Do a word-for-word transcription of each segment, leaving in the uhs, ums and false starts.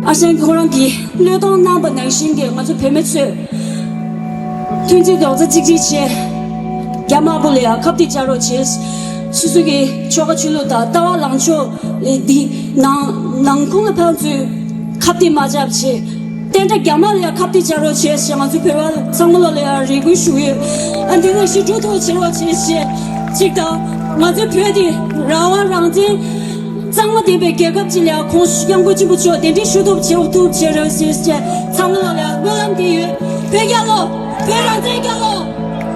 ཨ་ཞང་ཁོ་རང་གིས་བློས་གཏོང་གནང་པ་ནང་བཞིན་གྱི་ང་ཚོ་བོད་མི་ཚོས་མཐུན་སྒྲིལ་རྡོག་རྩ་གཅིག་སྒྲིལ་བྱས། རྒྱ་དམར་པོ་ལ་ཡང་ཁ་གཏད་བཅག་རོགས་བྱས། སོ་སོ་གི་ཆོལ་ཁ་ཆོས་ལུགས་དང་ལྟ་བ་ལངས་ཕྱོགས་ལས་འདི་ནང་ནང་ཁོངས་ལ་ཕན་ཚུན་ཁ་གཏད་མ་བཅག་བྱས། བསྟན་དགྲ་རྒྱ་དམར་ལ་ཡང་ཁ་གཏད་བཅག་རོགས་བྱས་ཞེས་ང་ཚོའི་བོད་པ་ཚང་མ་ལོ་ལ་ཡང་རེ་སྐུལ་ཞུ་ཡོད། ཨ་འདི་ནང་བཞིན་འགྲོ་ཐུབ་བྱེད་རོགས་བྱས་ཞེས་གཅིག་དང་། ང་ཚོའི་བོད་འདི་རང་དབང་རང་བཙན་གཙང་མ་ལྡན་པའི་རྒྱལ་ཁབ་ཅིག་ལ་ཡང་ཁོང་སྐྱབས་མགོན་ཆེན་པོ་མཆོག་གདན་འདྲེན་ཞུ་ཐུབ་བྱེད་ཐུབ་བྱེད་རོགས་ཞེས་ཞེས་ཚང་མ་ལོ་ལ་ཡང་སྨོན་ལམ་འདེབས་ཡོད། བོད་རྒྱལ་ལོ། བོད་རང་བཙན་རྒྱལ་ལོ།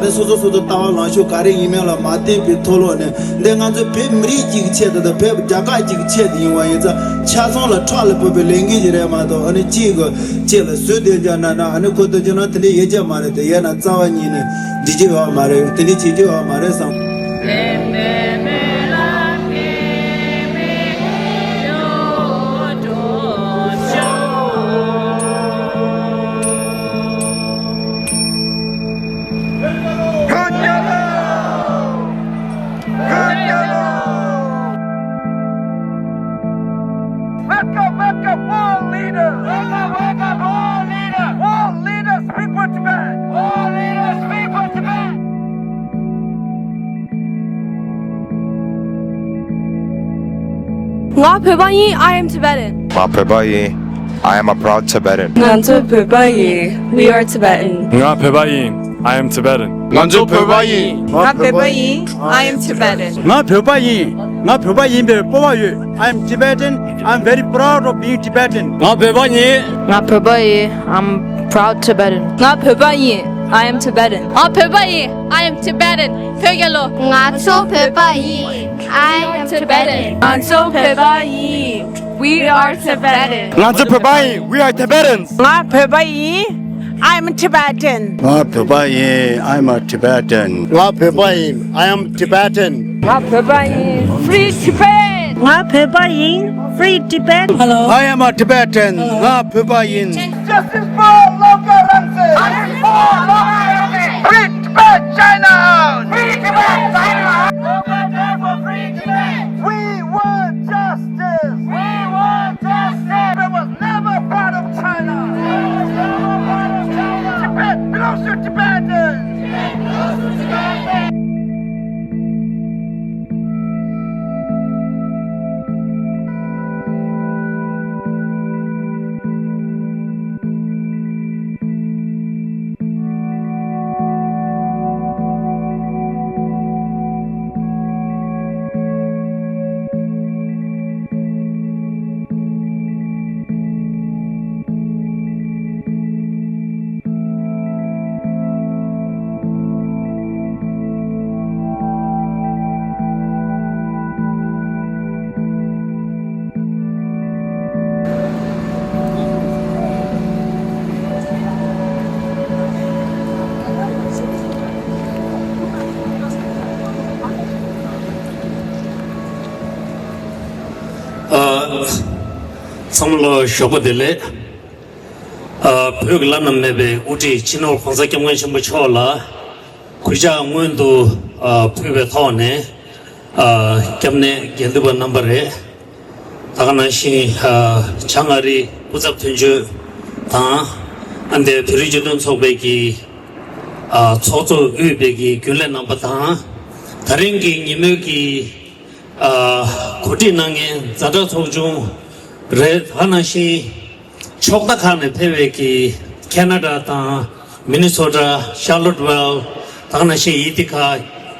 དེ་སོ་སོ་སོ་སོ་ལྟ་བ་ལངས་ཕྱོགས་ག་རེ་ཡིན་མིན་ལ་མ་བལྟས་པའི་ཐོག་ལོག་ནས། འདི་ང་ཚོའི་བོད་མི་རིགས་གཅིག་གི་ཆེད་དུ་དང་བོད་རྒྱ་གར་གཅིག་གི་ཆེད་དུ་ཡིན་པ་ཡིན་ཙང་། ཆ་ཚང་ལ་ཁྲག་ལ་ཕོག་པའི་ལས་འགན་ཞིག་རེད་མ་གཏོགས། ཨ་ནི་གཅིག་གི་ཆེད་ལ་བཟོས་བསྡད་རྒྱུ་ན་ན། ཨ་ནི་ཁོ་ཚོ་ཅི་ན་དེ་འདྲ་ཡོད་རྒྱུ་མ་རེད། དེ་ཡོད་ན་རྩ་བ་ཉིད་ནས་འགྲིག་རྒྱུ་ཡོད་མ་རེད། དེ་འདྲ་བྱེད་རྒྱུ་ཡོད་མ་རེད་བསམ། Wake up, wake up, world leaders! Wake up, wake up, world leaders! World leaders, speak for Tibet! World leaders, speak for Tibet! ང་བོད་པ་ཡིན། I am Tibetan. ང་བོད་པ་ཡིན། I am a proud Tibetan. ང་ཚོ་བོད་པ་ཡིན། We are Tibetan. ང་བོད་པ་ཡིན། I am Tibetan. ང་ཚོ་བོད་པ་ཡིན། ང་བོད་པ་ཡིན། I am Tibetan. ང་བོད་པ་ཡིན། ང་བོད་པ་ཡིན་པའི་སྤོབས་པ་ཡོད། I am Tibetan. I am very proud of being Tibetan. ང་བོད་པ་ཡིན། ང་བོད་པ་ཡིན། I'm proud Tibetan. ང་བོད་པ་ཡིན། I am Tibetan. ང་བོད་པ་ཡིན། I am Tibetan. བོད་རྒྱལ་ལོ། ང་ཚོ་བོད་པ་ཡིན། I am Tibetan. ང་ཚོ་བོད་པ་ཡིན། We are Tibetan. ང་ཚོ་བོད་པ་ཡིན། We are Tibetans. ང་བོད་པ་ཡིན། I'm Tibetan. ང་བོད་པ་ཡིན། I'm a Tibetan. ང་བོད་པ་ཡིན། I am Tibetan. ང་བོད་པ་ཡིན། Free Tibet. ང་བོད་པ་ཡིན། Free Tibet. Hello. I am a Tibetan. ང་བོད་པ་ཡིན། Justice for Lawker Rangse. Justice for Lawker Rangse. Free Tibet, China out. Free Tibet, China out. Lawker died for free Tibet. We want justice. We want justice. Tibet was never part of China. Tibet was never part of China. Tibet belongs to Tibetans. Tibet belongs to Tibetans. ཨ། ཚང་མ་ལ་ཞོགས་པ་བདེ་ལེགས། ཨ། བོད་ཀྱི་བླ་ན་མེད་པའི་དབུ་ཁྲིད་སྤྱི་ནོར་༸གོང་ས་༸སྐྱབས་མགོན་ཆེན་པོ་མཆོག་ལ་གུས་ཕྱག་སྔོན་དུ་ཨ་ཕུལ་བའི་ཐོག་ནས། ཨ། སྐྱབས་གནས་དགེ་འདུན་པ་རྣམ་པ་རེད། ད་ག་ནང་བཞིན་ཨ་བྱང་ཨ་རིའི་སྐུ་ཚབ་དོན་གཅོད་དང་། ཨ་འདས་བོད་རིགས་སྤྱི་མཐུན་ཚོགས་པའི་གི་ཨ་ཚོགས་གཙོ་དབུས་པའི་གི་རྒྱུན་ལས་རྣམ་པ་དང་། ད་རིང་གི་ཉིན་མོའི་གི་ཨ་གོ་སྒྲིག་གནང་མཁན་ཛ་དྲག་ཚོགས་ཆུང་རེད། ད་ག་ནང་བཞིན་ཕྱོགས་མཐའ་ཁག་ནས་ཕེབས་པའི་གི་ཁེ་ན་ཌ་དང་མི་ནི་སོ་ཊ། ཤར་ལོཊ་ཝེལ། ད་ག་ནང་བཞིན་ཨི་ཐི་ཀ།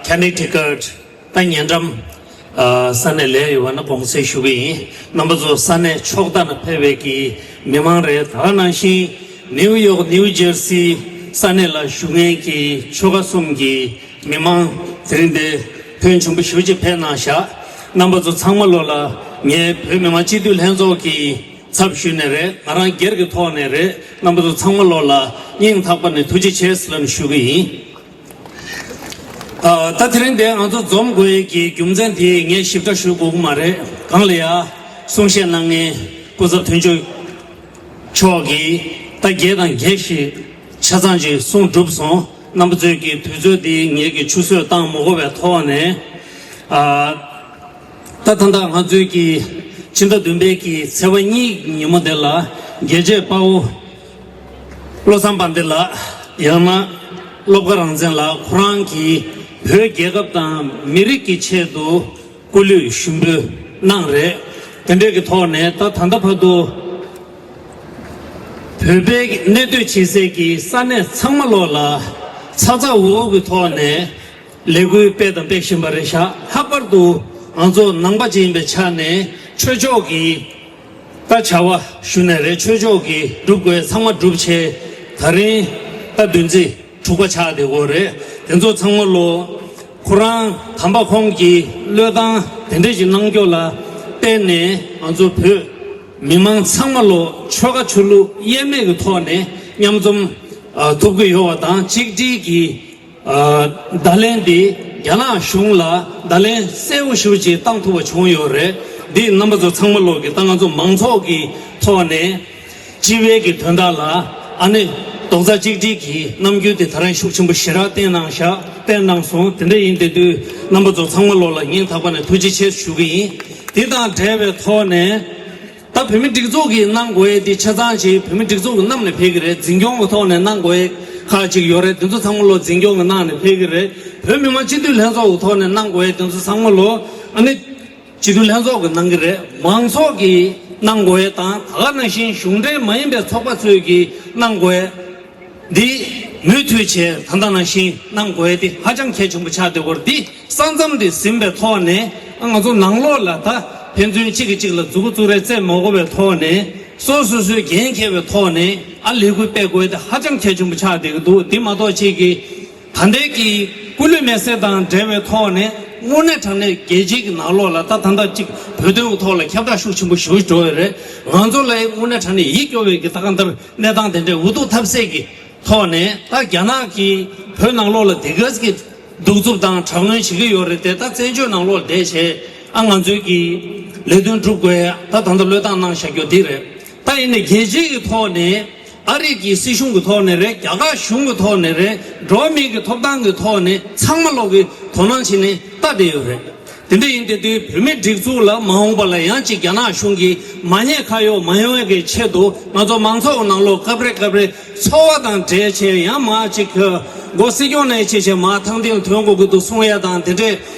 ཁོ་ནེ་ཊི་ཀཊ། ད་ཉེ་འགྲམ་ཨ་ས་གནས་ལ་ཡོད་པ་ན་དགོངས་སེལ་ཞུ་གི་ཡིན། རྣམ་པ་ཚོ་ས་གནས་ཕྱོགས་མཐའ་ནས་ཕེབས་པའི་གི་མི་མང་རེད། ད་ག་ནང་བཞིན་ནིའུ་ཡོག་ནིའུ་ཇར་སི་ས་གནས་ལ་བཞུགས་མཁན་གྱི་ཆོལ་ཁ་གསུམ་གྱི་མི་མང་དེ་རིང་འདིར་ཕོན་ཆེན་པོ་ཞེ་པོ་ཅིག་ཕེབས་གནང་ཤག་རྣམ་པ་ཚོ་ཚང་མ་ལོ་ལ་ངས་བོད་མི་མང་སྤྱི་འཐུས་ལྷན་ཚོགས་ཀྱི་ཚབ་ཞུས་ནས་རེད། ང་རང་སྒེར་གྱི་ཐོག་ནས་རེད། རྣམ་པ་ཚོ་ཚང་མ་ལོ་ལ་སྙིང་ཐག་པ་ནས་ཐུགས་རྗེ་ཆེ་ཟེར་ལབ་ནས་ཞུ་གི་ཡིན། ཨ། ད་དེ་རིང་འདིར་ང་ཚོ་འཛོམས་དགོས་ཡས་ཀྱི་རྒྱུ་མཚན་དེ་ངས་ཞིབ་ཕྲ་ཞུ་དགོས་ཀྱི་མ་རེད། གང་ལ་ཡ་གསུང་བཤད་གནང་མཁན་སྐུ་ཚབ་དོན་གཅོད་མཆོག་གིས་ད་རྒྱས་དང་རྒྱས་ཤིག་ཆ་ཚང་ཅིག་གསུངས་གྲུབ་སོང་། རྣམ་པ་ཚོས་ཀྱི་དུས་ཚོད་འདི་ངེད་ཀྱིས་ཆུད་ཟོས་བཏང་མ་དགོས་པའི་ཐོག་ནས། ཨ། ད་ད་ལྟ་ང་ཚོའི་གི་ ཕྱི་ཟླ་བདུན་པའི་གི་ཚེས་པ་གཉིས་ཉིན་མོ་དེ་ལ་རྒྱལ་གཅེས་དཔའ་བོ་བློ་བཟང་དཔལ་ལྡན་ལགས། ཡང་ན་བློ་དགའ་རང་བཙན་ལགས། ཁོ་རང་གིས་བོད་རྒྱལ་ཁབ་དང་མི་རིགས་ཀྱི་ཆེད་དུ་སྐུ་ལུས་ཞུགས་འབུལ་གནང་རེད། དེ་འདྲའི་གི་ཐོག་ནས་ད་ད་ལྟ་བར་དུ་བོད་པའི་གནས་སྡོད་བྱེད་སའི་གི་ས་གནས་ཚང་མ་ལོག་ལ་ཚ་ཚ་འུར་འུར་གི་ཐོག་ནས་ལས་འགུལ་སྤེལ་དང་སྤེལ་བཞིན་པ་རེད་ཤག་ལྷག་པར་དུ་ང་ཚོ་ནང་པ་ཅིག་ཡིན་པའི་ཆ་ནས་ཆོས་ཕྱོགས་ཀྱི་ད་བྱ་བ་ཞུ་ནས་རེད། ཆོས་ཕྱོགས་ཀྱི་སྒྲུབ་དགོས་ཚང་མ་སྒྲུབ་བྱས། ད་རིང་ད་བདུན་ཚིགས་དྲུག་པ་ཆགས་བསྡད་ཡོད་རེད། དེ་ཚོ་ཚང་མ་ལོ་ཁོ་རང་དམ་པ་ཁོང་གིས་བློས་བཏང་དེ་འདྲ་ཞིག་གནང་རྒྱུ་ལ་བརྟེན་ནས་ང་ཚོ་བོད་མི་མང་ཚང་མ་ལོ་ཆོལ་ཁ་ཆོས་ལུགས་དབྱེར་མེད་ཀྱི་ཐོག་ནས་མཉམ་འཛོམས་ཨ་ཐུབ་ཀྱི་ཡོད་པ་དང་། གཅིག་སྒྲིལ་གྱི་ཨ་བརྡ་ལན་འདི་རྒྱ་ནག་གཞུང་ལ་བརྡ་ལན་གསལ་པོ་ཞེ་པོ་ཅིག་བཏང་ཐུབ་པ་བྱུང་ཡོད་རེད། འདི་རྣམ་པ་ཚོ་ཚང་མ་ལོག་གི་ད་ང་ཚོ་མང་ཚོགས་ཀྱི་ཐོག་ནས་སྤྱི་པའི་གི་དོན་དག་ལ་ཨ་ནི་རྡོག་རྩ་གཅིག་སྒྲིལ་གྱི་རྣམ་འགྱུར་དེ་ད་རང་ཤུགས་ཆེན་པོ་ཞེ་དྲག་བསྟན་གནང་ཤག་བསྟན་གནང་སོང་། དེ་འདྲ་ཡིན་དེ་དུས་རྣམ་པ་ཚོ་ཚང་མ་ལོག་ལ་སྙིང་ཐག་པ་ནས་ཐུགས་རྗེ་ཆེ་ཞུ་གི་ཡིན། དེ་དང་འབྲེལ་བའི་ཐོག་ནས། ད་བོད་མི་སྒྲིག་འཛུགས་ཀྱིས་གནང་དགོས་ཡས་དེ་ཆ་ཚང་ཅིག་བོད་མི་སྒྲིག་འཛུགས་ཀྱི་གནམ་ནས་ཕེབས་ཀྱི་རེད། འཛིན་སྐྱོང་གི་ཐོག་ནས་གནང་དགོས་ཡས་ཁག་ཅིག་ཡོད་རེད། དེ་ཚོ་ཚང་མ་ལོ་འཛིན་སྐྱོང་གི་ནང་ནས་ཕེབས་ཀྱི་རེད། བོད་མི་མང་སྤྱི་འཐུས་ལྷན་ཚོགས་ཀྱི་ཐོག་ནས་གནང་དགོས་ཡས་དེ་ཚོ་ཚང་མ་ལོ་ཨ་ནི་སྤྱི་འཐུས་ལྷན་ཚོགས་ཀྱིས་གནང་གི་རེད། མང་ཚོགས་ཀྱིས་གནང་དགོས་ཡས་དང་། ད་ག་ནང་བཞིན་གཞུང་འབྲེལ་མ་ཡིན་པའི་ཚོགས་པ་ཚོས་ཀྱིས་གནང་དགོས་ཡས། འདི་མུ་མཐུད་བྱས་ད་ལྟ་ནང་བཞིན་གནང་དགོས་ཡས་དེ་ཧ་ཅང་གལ་ཆེན་པོ་ཆགས་བསྡད་ཡོད་རེད། འདི་ས་མཚམས་དེ་ཟིན་པའི་ཐོག་ནས་ང་ཚོ་ནང་ལོགས་ལ་ད་ཕན་ཚུན་གཅིག་གིས་གཅིག་ལ་མཛུ་གུ་བཙུགས་རེས་རྩེད་མ་དགོས་པའི་ཐོག་ནས། སོ་སོ་སོའི་འགན་འཁྱེར་བའི་ཐོག་ནས་ཨ་ལས་འགུལ་སྤེལ་དགོས་ཡས་དེ་ཧ་ཅང་གལ་ཆེན་པོ་ཆགས་བསྡད་ཀྱི་འདུག་འདི་མ་གཏོགས་ཅིག་གིས་ད་ལྟའི་གི་སྐུ་ལུས་མེ་སྲེག་དང་འབྲེལ་བའི་ཐོག་ནས་དངོས་གནས་དྲང་གནས་རྒྱལ་སྤྱིའི་གི་ནང་ལོགས་ལ་ད་ད་ལྟ་གཅིག་བོད་དོན་གྱི་ཐོག་ལ་ཁྱབ་བསྒྲགས་ཤུགས་ཆེན་པོ་ཞེ་པོ་འགྲོ་ཡོད་རེད། ང་ཚོ་ལ་དངོས་གནས་དྲང་གནས་ཡིད་སྐྱོ་བའི་གི་ད་གང་ལྟར་གནས་སྟངས་དེ་འདྲའི་འུ་ཐུག་ཐབས་ཟད་ཀྱི་ཐོག་ནས། ད་རྒྱ་ནག་གིས་བོད་ནང་ལོགས་ལ་དེ་ག་ཙམ་གྱི་གདུག་རྩུབ་དང་དྲག་གནོན་བྱེད་ཀྱི་ཡོད་རེད་དེ། ད་བཙན་བྱོལ་ནང་ལོགས་ལ་བསྡད་བྱས་ཨ་ང་ཚོའི་གི་ལས་དོན་སྒྲུབ་དགོས་ཡ་ད་ད་ལྟ་བློས་བཏང་གནང་བཞག་རྒྱུ་འདི་རེད། ད་ཡིན་ནའི་རྒྱལ་སྤྱིའི་གི་ཐོག་ནས་ཨ་རི་གི་སྲིད་གཞུང་གི་ཐོག་ནས་རེད། རྒྱ་གར་གཞུང་གི་ཐོག་ནས་རེད། འགྲོ་བ་མིའི་གི་ཐོབ་ཐང་གི་ཐོག་ནས་ཚང་མ་ལོག་གི་དོ་སྣང་བྱས་ནས་ལྟ་བསྡད་ཡོད་རེད། དེ་འདྲ་ཡིན་དེ་དུས་བོད་མིའི་སྒྲིག་འཛུགས་ལ་མ་འོངས་པ་ལ་ཡང་ཅིག་རྒྱ་ནག་གཞུང་གིས་མ་ཉེས་ཁ་གཡོགས་མ་ཡོང་ཡས་ཀྱི་ཆེད་དུ་ང་ཚོ་མང་ཚོགས་ནང་ལོགས་སྐབས་རེ་སྐབས་རེ་ཚོར་བ་དང་འབྲེལ་བྱས་ཡང་མ་ཅིག་གི་མགོ་སྲིད་སྐྱོང་ནས་བྱས་བྱས་མ་ཐང་སྟེང་ལ་ཐོན་དགོས་ཀྱི་འདུག་གསུང་ཡས་དང་། དེ་འདྲའི་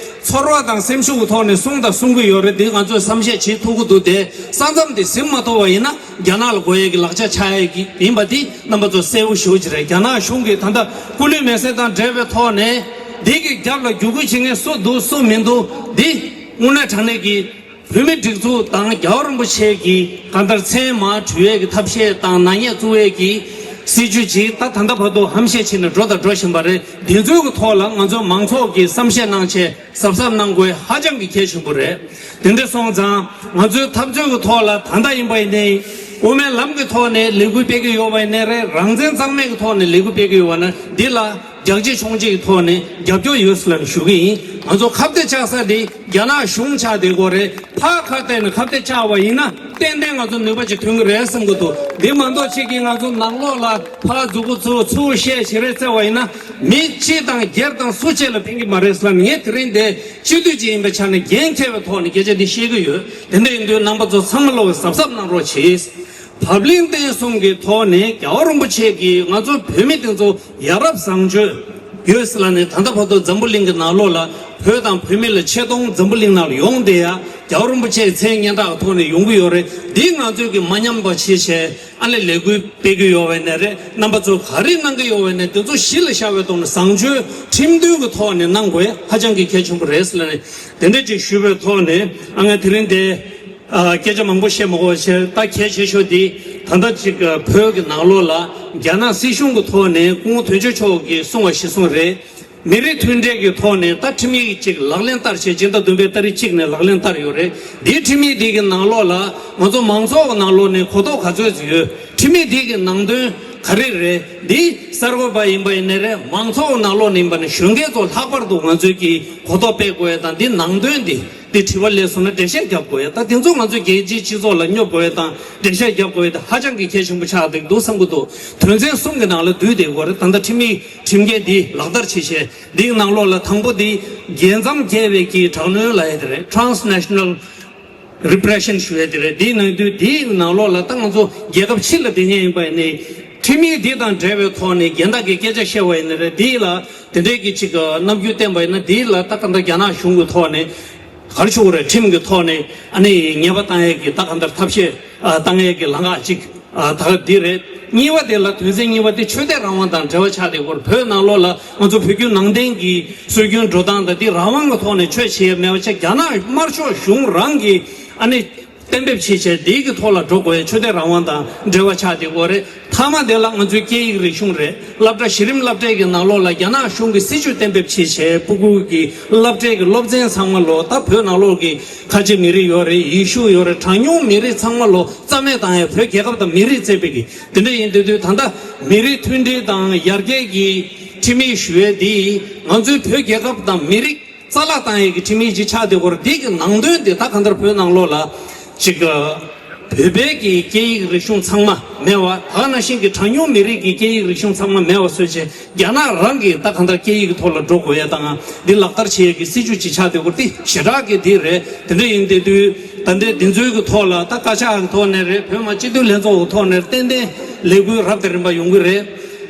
ཚོར་བ་དང་སེམས་ཤུགས་ཀྱི་ཐོག་ནས་གསུང་དང་གསུང་གི་ཡོད་རེད། འདི་ང་ཚོས་བསམ་ཤེས་བྱེད་ཐུབ་ཀྱི་འདུག་དེ་ས་མཚམས་དེ་ཟིན་མ་ཐུབ་པ་ཡིན་ན་རྒྱ་ནག་ལ་དགོས་ཡས་ཀྱི་ལག་ཆ་ཆགས་ཡས་ཀྱི་ཡིན་པ་འདི་རྣམ་པ་ཚོ་གསལ་པོ་ཞེ་པོ་ཅིག་རེད། རྒྱ་ནག་གཞུང་གིས་ད་ལྟ་སྐུ་ལུས་མེ་སྲེག་དང་འབྲེལ་བའི་ཐོག་ནས་འདི་གི་རྒྱབ་ལ་རྒྱུད་སྐུལ་བྱེད་མཁན་སུ་འདུག་སུ་མི་འདུག་འདི་དངོས་གནས་དྲང་གནས་ཀྱི་བོད་མི་སྒྲིག་འཛུགས་དང་རྒྱལ་བ་རིན་པོ་ཆེ་གི་གང་ལྟར་མཚན་མར་བྲུས་ཡས་ཀྱི་ཐབས་ཤེས་དང་ནག་ཉེས་བཙུགས་ཡས་ཀྱི་སྲིད་ཇུས་ཅིག་ད་ད་ལྟ་བར་དུ་ཧམ་བཤད་བྱས་ནས་འགྲོ་དང་འགྲོ་བཞིན་པ་རེད། འདི་ཚོའི་གི་ཐོག་ལ་ང་ཚོ་མང་ཚོགས་ཀྱིས་བསམ་ཤེས་གནང་བྱས་གཟབ་གཟབ་གནང་དགོས་ཧ་ཅང་གི་གལ་ཆེན་པོ་རེད། དེ་འདྲ་སོང་ཙང་ང་ཚོའི་འཐབ་རྩོད་ཀྱི་ཐོག་ལ་ད་ལྟ་ཡིན་པ་ཡིན་ནའི་དབུ་མའི་ལམ་གྱི་ཐོག་ནས་ལས་འགུལ་སྤེལ་གྱི་ཡོད་པ་ཡིན་ནའི་རེད། རང་བཙན་གཙང་མའི་གི་ཐོག་ནས་ལས་འགུལ་སྤེལ་གྱི་ཡོད་པ་ན་འདི་ལ་རྒྱག་ཆེ་ཆུང་ཆེ་གི་ཐོག་ནས་རྒྱབ་སྐྱོར་ཡོད་ཟེར་ལབ་ནས་ཞུ་གི་ཡིན། ང་ཚོ་ཁ་གཏད་བཅག་ས་དེ་རྒྱ་ནག་གཞུང་ཆགས་བསྡད་ཀྱི་ཡོད་རེད། ཕར་ཁ་གཏད་ནས་ཁ་གཏད་བཅག་པ་ཡིན་ན་ཏན་ཏན་ང་ཚོ་ནུས་པ་ཅིག་ཐོན་གྱི་རེད་བསམ་གྱི་འདུག་འདི་མ་གཏོགས་ཅིག་གིས་ང་ཚོ་ནང་ལོགས་ལ་ཕར་མཛུབ་གུ་བཙུགས་ཚུར་བཤད་བྱེད་རེས་བྱས་པ་ཡིན་ན་མི་གཅིག་དང་སྒེར་དང་སུ་གཅིག་ལ་ཕན་གྱི་མ་རེད་ཟེར་ལབ་ནས། ངས་དེ་རིང་འདི་སྤྱི་འཐུས་ཅིག་ཡིན་པའི་ཆ་ནས་འགན་འཁྱེར་བའི་ཐོག་ནས་སྐད་ཆ་འདི་བཤད་ཀྱི་ཡོད། དེ་འདྲ་ཡིན་དུས་རྣམ་པ་ཚོ་ཚང་མ་ལོག་གིས་གཟབ་གཟབ་གནང་རོགས་གྱིས། བབ་བརླིང་བསྟན་སྲུང་གི་ཐོག་ནས་རྒྱལ་བ་རིན་པོ་ཆེ་གིས་ང་ཚོ་བོད་མི་དེ་ཚོ་ཡ་རབས་བཟང་སྤྱོད་ཡོད་ཟེར་ལབ་ནས། ད་ལྟ་བར་དུ་འཛམ་བུ་གླིང་གི་ནང་ལོགས་ལ་བོད་དང་བོད་མི་ལ་ཆེ་མཐོང་འཛམ་བུ་གླིང་ནང་ལ་ཡོང་བསྡད་ཡ། རྒྱལ་བ་རིན་པོ་ཆེའི་མཚན་སྙན་གྲགས་ཐོག་ནས་ཡོང་གི་ཡོད་རེད། འདི་ང་ཚོས་ཀྱི་མ་ཉམས་པ་བྱེད་བྱས་ཨ་ནི་ལས་འགུལ་སྤེལ་གྱི་ཡོད་པ་ཡིན་ནའི་རེད། རྣམ་པ་ཚོ་ག་རེ་གནང་གི་ཡོད་པ་ཡིན་ནའི་དེ་ཚོ་གཞི་ལ་བཞག་པའི་ཐོག་ནས་བཟང་སྤྱོད་ཁྲིམས་མཐུན་གྱི་ཐོག་ནས་གནང་དགོས་ཧ་ཅང་གི་གལ་ཆེན་པོ་རེད་ཟེར་ལབ་ནས། དེ་འདྲ་ཅིག་ཞུས་པའི་ཐོག་ནས་ཨ་ང་དེ་རིང་འདི། ཨ། སྐད་ཆ་མང་པོ་བཤད་མ་དགོས་པ་བྱས། ད་གལ་ཆེ་ཤོས་འདི་ད་ལྟ་ཅིག་བོད་ཀྱི་ནང་ལོགས་ལ་རྒྱ་ནག་སྲིད་གཞུང་གི་ཐོག་ནས་སྐུ་ངོ་དོན་གཅོད་མཆོག་གིས་གསུངས་པ་གཞིར་བཟུང་རེད། མི་རིགས་མཐུན་འབྲེལ་གྱི་ཐོག་ནས་ད་ཁྲིམས་ཡིག་ཅིག་ལག་ལེན་བསྟར་བྱས། སྤྱི་ཟླ་བདུན་པའི་ཏ་རིག་གཅིག་ནས་ལག་ལེན་བསྟར་ཡོད་རེད། འདིའི་ཁྲིམས་ཡིག་འདི་གི་ནང་ལོགས་ལ་ང་ཚོ་མང་ཚོགས་ཀྱི་ནང་ལོགས་ནས་གོ་རྟོགས་ག་ཚོད་ཅིག་ཡོད། ཁྲིམས་ཡིག་འདི་གི་ནང་དོན་ག་རེ་རེད། འདི་གསར་འགོད་པ་ཡིན་པ་ཡིན་ནའི་རེད། མང་ཚོགས་ཀྱི་ནང་ལོགས་ནས་ཡིན་པ་ནས་གཞོན་སྐྱེས་ཚོ་ལྷག་པར་དུ་ང་ཚོས་ཀྱི་གོ་རྟོགས་སྤེལ་དགོས་ཡ་དང་། འདི་ནང་དོན་འདི། འདི་དྲི་བ་སླེབས་སོང་ན་འགྲེལ་བཤད་རྒྱབ་དགོས་ཡ། ད་དེ་ཚོ་ང་ཚོས་རྒྱལ་སྤྱིའི་སྤྱི་ཚོགས་ལ་སྙོབ་དགོས་ཡ་དང་འགྲེལ་བཤད་རྒྱབ་དགོས་ཡ་དེ་ཧ་ཅང་གི་གལ་ཆེན་པོ་ཆགས་འདུག་བསམ་གྱི་འདུག་དོན་ཚན་གསུམ་གྱི་ནང་ལ་འདུས་བསྡད་ཡོད་རེད། ད་ལྟ་ཁྲིམས་ཡིག་ཁྲིམས་འགལ་འདི་ལག་བསྟར་བྱེད་བྱས། འདིའི་ནང་ལོགས་ལ་དང་པོ་འདི་རྒྱལ་མཚམས་བརྒལ་བའི་གི་དྲག་གནོན་ལབ་ཡ་དེ་རེད། Transnational རི་པྲེ་ཤན་ཞུ་ཡ་དེ་རེད། དེའི་ནང་དུས་དེའི་ནང་ལོགས་ལ་ད་ང་ཚོ་རྒྱལ་ཁབ་ཕྱི་ལ་བསྡད་མཁན་ཡིན་པ་ཡིན་ནའི་ཁྲིམས་ཡིག་འདི་དང་འབྲེལ་བའི་ཐོག་ནས་རྒན་བདག་གིས་སྐད་ཆ་བཤད་པ་ཡིན་ན་རེད། དེ་ལ་དེ་འདྲའི་གི་ཅིག་རྣམ་འགྱུར་བསྟན་པ་ཡིན་ན། དེ་ལ་ད་ག་འདྲ་རྒྱ་ནག་གཞུང་གི་ཐོག་ནས་ག་རེ་ཞུ་དགོས་རེད། ཁྲིམས་ཀྱི་ཐོག་ནས་ཨ་ནི་ཉེས་པ་བཏང་ཡས་ཀྱི་ད་ག་འདྲ་ཐབས་ཤེས་ཨ་བཏང་ཡས་ཀྱི་ལམ་ཁ་ཅིག་ཨ་ད་ག་འདི་རེད། གཉིས་པ་དེ་ལ་དོན་ཚན་གཉིས་པ་དེ་ཆོས་དད་རང་དབང་དང་འབྲེལ་བ་ཆགས་བསྡད་ཡོད་རེད། བོད་ནང་ལོགས་ལ་ང་ཚོ་བོད་བརྒྱུད་ནང་བསྟན་གྱི་སྲོལ་རྒྱུན་འགྲོ་སྟངས་དང་དེ་རང་དབང་གི་ཐོག་ནས་ཆོས་བྱེད་ཡས་མེད་པ་བྱས། རྒྱ་ནག་དམར་ཤོག་གཞུང་རང་གིས་ཨ་ནི་གཏན་འབེབས་བྱས་བྱས་དེའི་གི་ཐོག་ལ་འགྲོ་དགོས་ཡས་ཆོས་དད་རང་དབང་དང་འབྲེལ་བ་ཆགས་བསྡད་ཡོད་རེད། མཐའ་མ་དེ་ལ་ང་ཚོའི་སྐད་ཡིག་རིག་གཞུང་རེད། སློབ་གྲྭ་གཞི་རིམ་སློབ་གྲྭའི་གི་ནང་ལོགས་ལ་རྒྱ་ནག་གཞུང་གི་སྲིད་བྱུས་གཏན་འབེབས་བྱས་བྱས་སྤུ་གུ་གི་སློབ་གྲྭའི་གི་སློབ་ཚན་ཚང་མ་ལོ་ད་བོད་ནང་ལོགས་ཀྱི་ཁ་ཆེ་མི་རིགས་ཡོད་རེད། ཡེ་ཤུ་ཡོད་རེད། གྲངས་ཉུང་མི་རིགས་ཚང་མ་ལོ་རྩ་མེད་བཏང་ཡས། བོད་རྒྱལ་ཁབ་དང་མི་རིགས་བརྩད་པའི་གི་དེ་འདྲ་ཡིན་དུས་དུས་ད་ལྟ་མི་རིགས་མཐུན་སྒྲིལ་དང་ཡར་རྒྱས་ཀྱི་ཁྲིམས་ཡིག་ཞུ་ཡས་འདི་ང་ཚོའི་བོད་རྒྱལ་ཁབ་དང་མི་རིགས་རྩ་བརླག་བཏང་ཡས་ཀྱི་ཁྲིམས་ཡིག་ཅིག་ཆགས་བསྡད་ཡོད་རེད། འདི་གི་ནང་དོན་འདི་ད་གང་ལྟར་བོད་ནང་ལོགས་ལ་ཅིག་བོད་པའི་གི་སྐད་ཡིག་རིག་གཞུང་ཚང་མ་མེད་པ། ད་ག་ནང་བཞིན་གྱི་གྲངས་ཉུང་མི་རིགས་ཀྱི་སྐད་ཡིག་རིག་གཞུང་ཚང་མ་མེད་པ་བཟོས་བྱས། རྒྱ་ནག་རང་གིས་ད་གང་ལྟར་སྐད་ཡིག་གི་ཐོག་ལ་འགྲོ་དགོས་ཡས་དང་འདི་ལག་བསྟར་བྱེད་ཡས་ཀྱི་སྲིད་བྱུས་ཅིག་ཆགས་བསྡད་ཡོད་རེད། དེ་ཞེ་དྲག་གི་འདི་རེད། དེ་འདྲ་ཡིན་དུས་དུས་ད་ལྟའི་འདི་ཚོའི་གི་ཐོག་ལ་ད་བཀའ་ཤག་གི་ཐོག་ནས་རེད། བོད་མི་སྤྱི་འཐུས་ལྷན་ཚོགས་ཀྱི་ཐོག་ནས་ཏན་ཏན་ལས་འགུལ་རབ་དང་རིམ་པ་ཡོང་གི་རེད།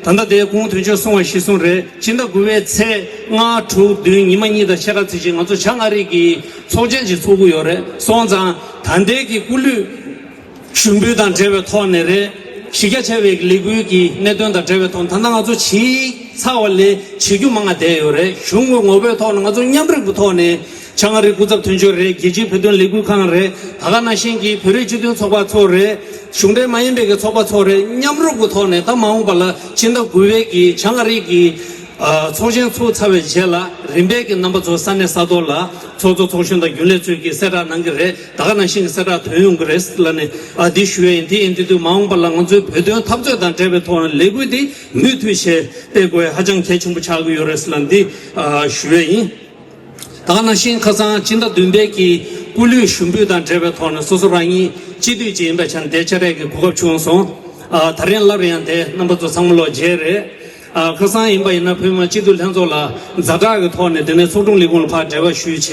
ད་ལྟ་དེ་སྐུ་ངོ་དོན་གཅོད་གསུངས་པ་གཞིར་བཟུང་རེད། ཕྱི་ཟླ་དགུ་པའི་ཚེས་ལྔ་དྲུག་བདུན་ཉི་མ་གཉིས་དང་ཕྱེད་ཀ་ཚེས་གཅིག་ང་ཚོ་བྱང་ཨ་རི་གི་ཚོགས་ཆེན་ཅིག་ཚོགས་ཀྱི་ཡོད་རེད། སོང་ཙང་ད་ལྟའི་གི་སྐུ་ལུས་ཞུགས་འབུལ་དང་འབྲེལ་བའི་ཐོག་ནས་རེད། གཞི་རྒྱ་ཆེ་བའི་ལས་འགུལ་གྱི་གནད་དོན་དང་འབྲེལ་བའི་ཐོག་ད་ལྟ་ང་ཚོ་བྱས་ཚར་བ་ལས་བྱེད་རྒྱུ་མང་ང་བསྡད་ཡོད་རེད། གཞུང་གི་ངོ་བོའི་ཐོག་ནས་ང་ཚོ་མཉམ་རུབ་ཀྱི་ཐོག་ནས་བྱང་ཨ་རི་སྐུ་ཚབ་དོན་གཅོད་རེད། རྒྱལ་སྤྱིའི་བོད་དོན་ལས་འགུལ་ཁང་རེད། ད་ག་ནང་བཞིན་གྱི་བོད་རིགས་སྤྱི་མཐུན་ཚོགས་པ་ཚོ་རེད། གཞུང་འབྲེལ་མ་ཡིན་པའི་གི་ཚོགས་པ་ཚོ་རེད། མཉམ་རུབ་ཀྱི་ཐོག་ནས་ད་མ་འོངས་པ་ལ་ཕྱི་ཟླ་དགུ་པའི་གི་བྱང་ཨ་རི་གི་ཨ་ཚོགས་ཆེན་ཚོགས་ཚར་བའི་རྗེས་ལ་རིམ་པས་ཀྱི་རྣམ་པ་ཚོ་ས་གནས་ས་ཐོག་ལ་ཚོགས་གཙོ་ཚོགས་གཞོན་དང་རྒྱུན་ལས་ཚོས་ཀྱིས་གསལ་བསྒྲགས་གནང་གི་རེད། ད་ག་ནང་བཞིན་གྱི་གསལ་བསྒྲགས་ཐོན་ཡོང་གི་རེད་ལབ་ནས་ཨ་འདི་ཞུ་ཡས་ཡིན། དེ་ཡིན་དུས་དུས་མ་འོངས་པ་ལ་ང་ཚོའི་བོད་དོན་འཐབ་རྩོད་དང་འབྲེལ་བའི་ཐོག་ནས་ལས་འགུལ་འདི་མུ་མཐུད་བྱས་སྤེལ་དགོས་ཧ་ཅང་གལ་ཆེན་པོ་ཆགས་ཀྱི་ཡོད་རེད་ལབ་འདི་ཨ་ཞུ་ཡས་ཡིན། ད་ག་ནང་བཞིན་ཁ་སང་སྤྱི་ཟླ་བདུན་པའི་གི་སྐུ་ལུས་ཞུགས་འབུལ་དང་འབྲེལ་བའི་ཐོག་ནས་སོ་སོ་རང་ཉིད་སྤྱི་འཐུས་ཅིག་ཡིན་པའི་ཆ་ནས་དེ་བཅར་ཡས་ཀྱི་གོ་སྐབས་བྱུང་སོང་། ཨ་ད་རིང་སླར་ཡང་དེ་རྣམ་པ་ཚོ་ཚང་མ་ལོག་མཇལ་རེད། ཨ་ཁ་སང་ཡིན་པ་ཡིན་ན་བོད་མི་མང་སྤྱི་འཐུས་ལྷན་ཚོགས་ལ་ཛ་དྲག་གི་ཐོག་ནས་དེ་ནས་ཚོགས་དྲུང་ལས་ཁུངས་ལ་ཕར་འབྲེལ་བ་ཞུས་བྱས་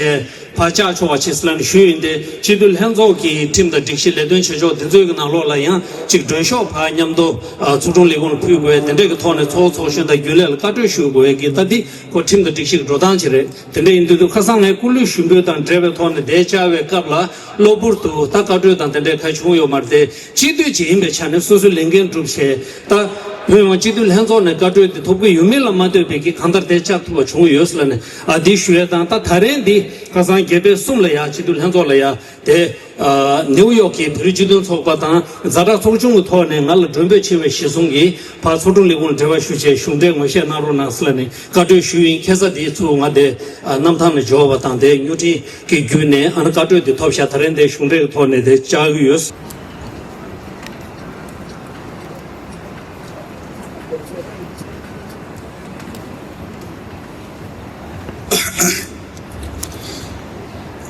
ཕར་བཅར་ཆོག་པ་བྱས་ཟེར་ལབ་ནས་ཞུས་ཡིན་ཏེ། སྤྱི་འཐུས་ལྷན་ཚོགས་ཀྱི་ཁྲིམས་དང་སྒྲིག་གཞི་ལས་དོན་བྱེད་ཕྱོགས་དེ་ཚོའི་གི་ནང་ལོགས་ལ་ཡང་ཅིག་མགྲོན་ཤོག་ཕར་མཉམ་དུ་ཨ་ཚོགས་དྲུང་ལས་ཁུངས་ལ་ཕུལ་དགོས་དེ་འདྲས་ཀྱི་ཐོག་ནས་ཚོགས་ཚོགས་གཞོན་དང་རྒྱུན་ལས་ལ་བཀའ་འཁྲོལ་ཞུ་དགོས་ཀྱི་ད་འདི་ཁོ་ཁྲིམས་དང་སྒྲིག་གཞི་གི་འགྲོ་སྟངས་ཅིག་རེད། དེ་འདྲ་ཡིན་དུས་དུས་ཁ་སང་ངས་སྐུ་ལུས་ཞུགས་འབུལ་དང་འབྲེལ་བའི་ཐོག་ནས་དེ་བཅར་བའི་སྐབས་ལ་གློ་བུར་དུ་ད་བཀའ་འཁྲོལ་དང་དེ་འདྲའི་གང་བྱུང་ཡོད་མ་རེད་དེ། སྤྱི་འཐུས་ཅིག་ཡིན་པའི་ཆ་ནས་སོ་སོའི་ལས་འགན་བསྒྲུབས་བྱས་ད་བོད་མི་མང་སྤྱི་འཐུས་ལྷན་ཚོགས་ནས་བཀའ་འཁྲོལ་དེ་ཐོབ་ཀྱི་ཡོད་མེད་ལ་མ་ལྟོས་པའི་གི་གང་ལྟར་དེ་བཅར་ཐུབ་པ་བྱུང་ཡོད་ཟེར་ལབ་ནས་ཨ་འདི་ཞུ་ཡས་དང་། ད་ད་རིང་འདི་ཁ་སང་རྒྱལ་པོའི་གསུམ་ལ་ཡ་སྤྱི་འཐུས་ལྷན་ཚོགས་ལ་ཡ་དེ་ཨ་ནེའུ་ཡོག་གི་བོད་རིགས་སྤྱི་མཐུན་ཚོགས་པ་དང་ཛ་དྲག་ཚོགས་ཆུང་གི་ཐོག་ནས་ང་ལ་མགྲོན་འབོད་བྱས་པའི་གཞི་བཟུང་གིས་ཕར་ཚོགས་དྲུང་ལས་ཁུངས་ལ་འབྲེལ་བ་ཞུ་བྱས་གཞུང་འབྲེལ་ངོ་ཤེས་གནང་རོགས་གནང་ཟེར་ལབ་ནས་བཀའ་འཁྲོལ་ཞུས་ཡིན། ཁ་སང་དེའི་ཚུལ་ང་དེ་ཨ་གནམ་ཐང་ནས་འབྱོར་བ་དང་དེ་བརྙན་འཕྲིན་གྱི་བརྒྱུད་ནས་ཨ་ནི་བཀའ་འཁྲོལ་དེ་ཐོབ་ཤག་ད་རིང་དེ་གཞུང་འབྲེལ་གྱི་ཐོག་ནས་དེ་བཅར་གྱི་ཡོད།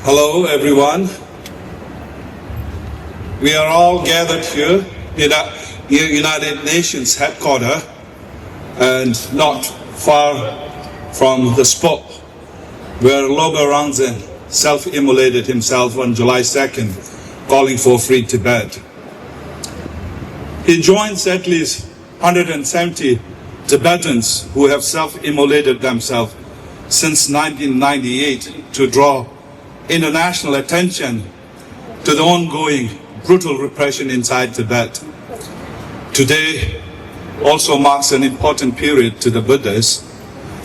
Hello, everyone. We are all gathered here in a, near United Nations headquarters and not far from the spot where Logar Rangzen self-immolated himself on July second, calling for free Tibet. He joins at least hundred and seventy Tibetans who have self-immolated themselves since nineteen ninety-eight to draw international attention to the ongoing brutal repression inside Tibet. Today also marks an important period to the Buddhists,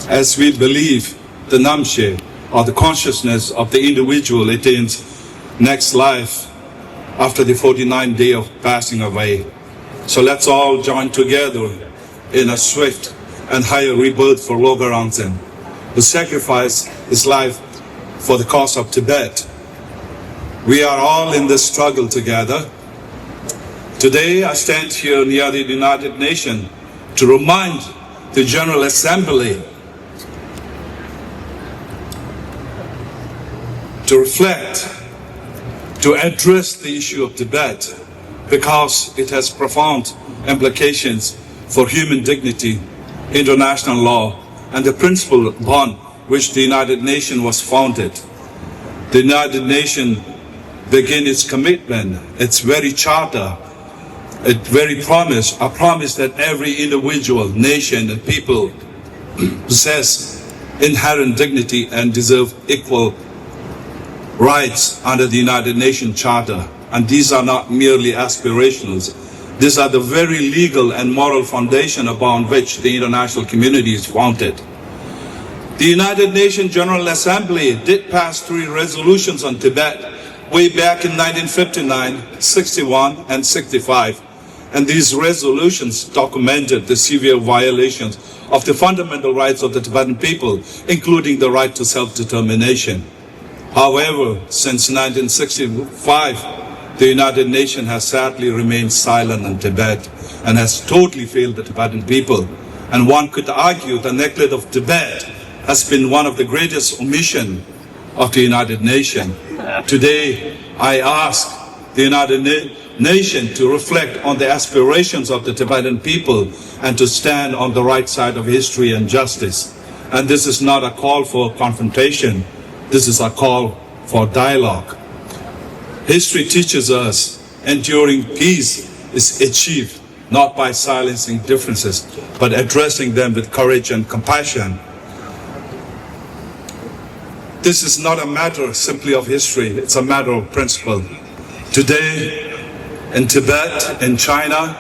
as we believe the Namshe, or the consciousness of the individual, attains next life after the forty-ninth day of passing away. So let's all join together in a swift and higher rebirth for Logar Rangzen, who sacrificed his life for the cause of Tibet. We are all in this struggle together. Today, I stand here near the United Nations to remind the General Assembly to reflect, to address the issue of Tibet, because it has profound implications for human dignity, international law, and the principle upon which the United Nations was founded. The United Nations begin its commitment, its very charter, its very promise, a promise that every individual, nation, and people possess inherent dignity and deserve equal rights under the United Nations Charter. And these are not merely aspirations. These are the very legal and moral foundation upon which the international community is founded. The United Nations General Assembly did pass three resolutions on Tibet way back in nineteen fifty-nine, sixty-one, and sixty-five. And these resolutions documented the severe violations of the fundamental rights of the Tibetan people, including the right to self-determination. However, since nineteen sixty-five, the United Nations has sadly remained silent on Tibet and has totally failed the Tibetan people. And one could argue the neglect of Tibet has been one of the greatest omission of the United Nations. Today, I ask the United Na- Nations to reflect on the aspirations of the Tibetan people and to stand on the right side of history and justice. And this is not a call for confrontation. This is a call for dialogue. History teaches us enduring peace is achieved not by silencing differences, but addressing them with courage and compassion. This is not a matter simply of history, it's a matter of principle. Today, in Tibet, in China,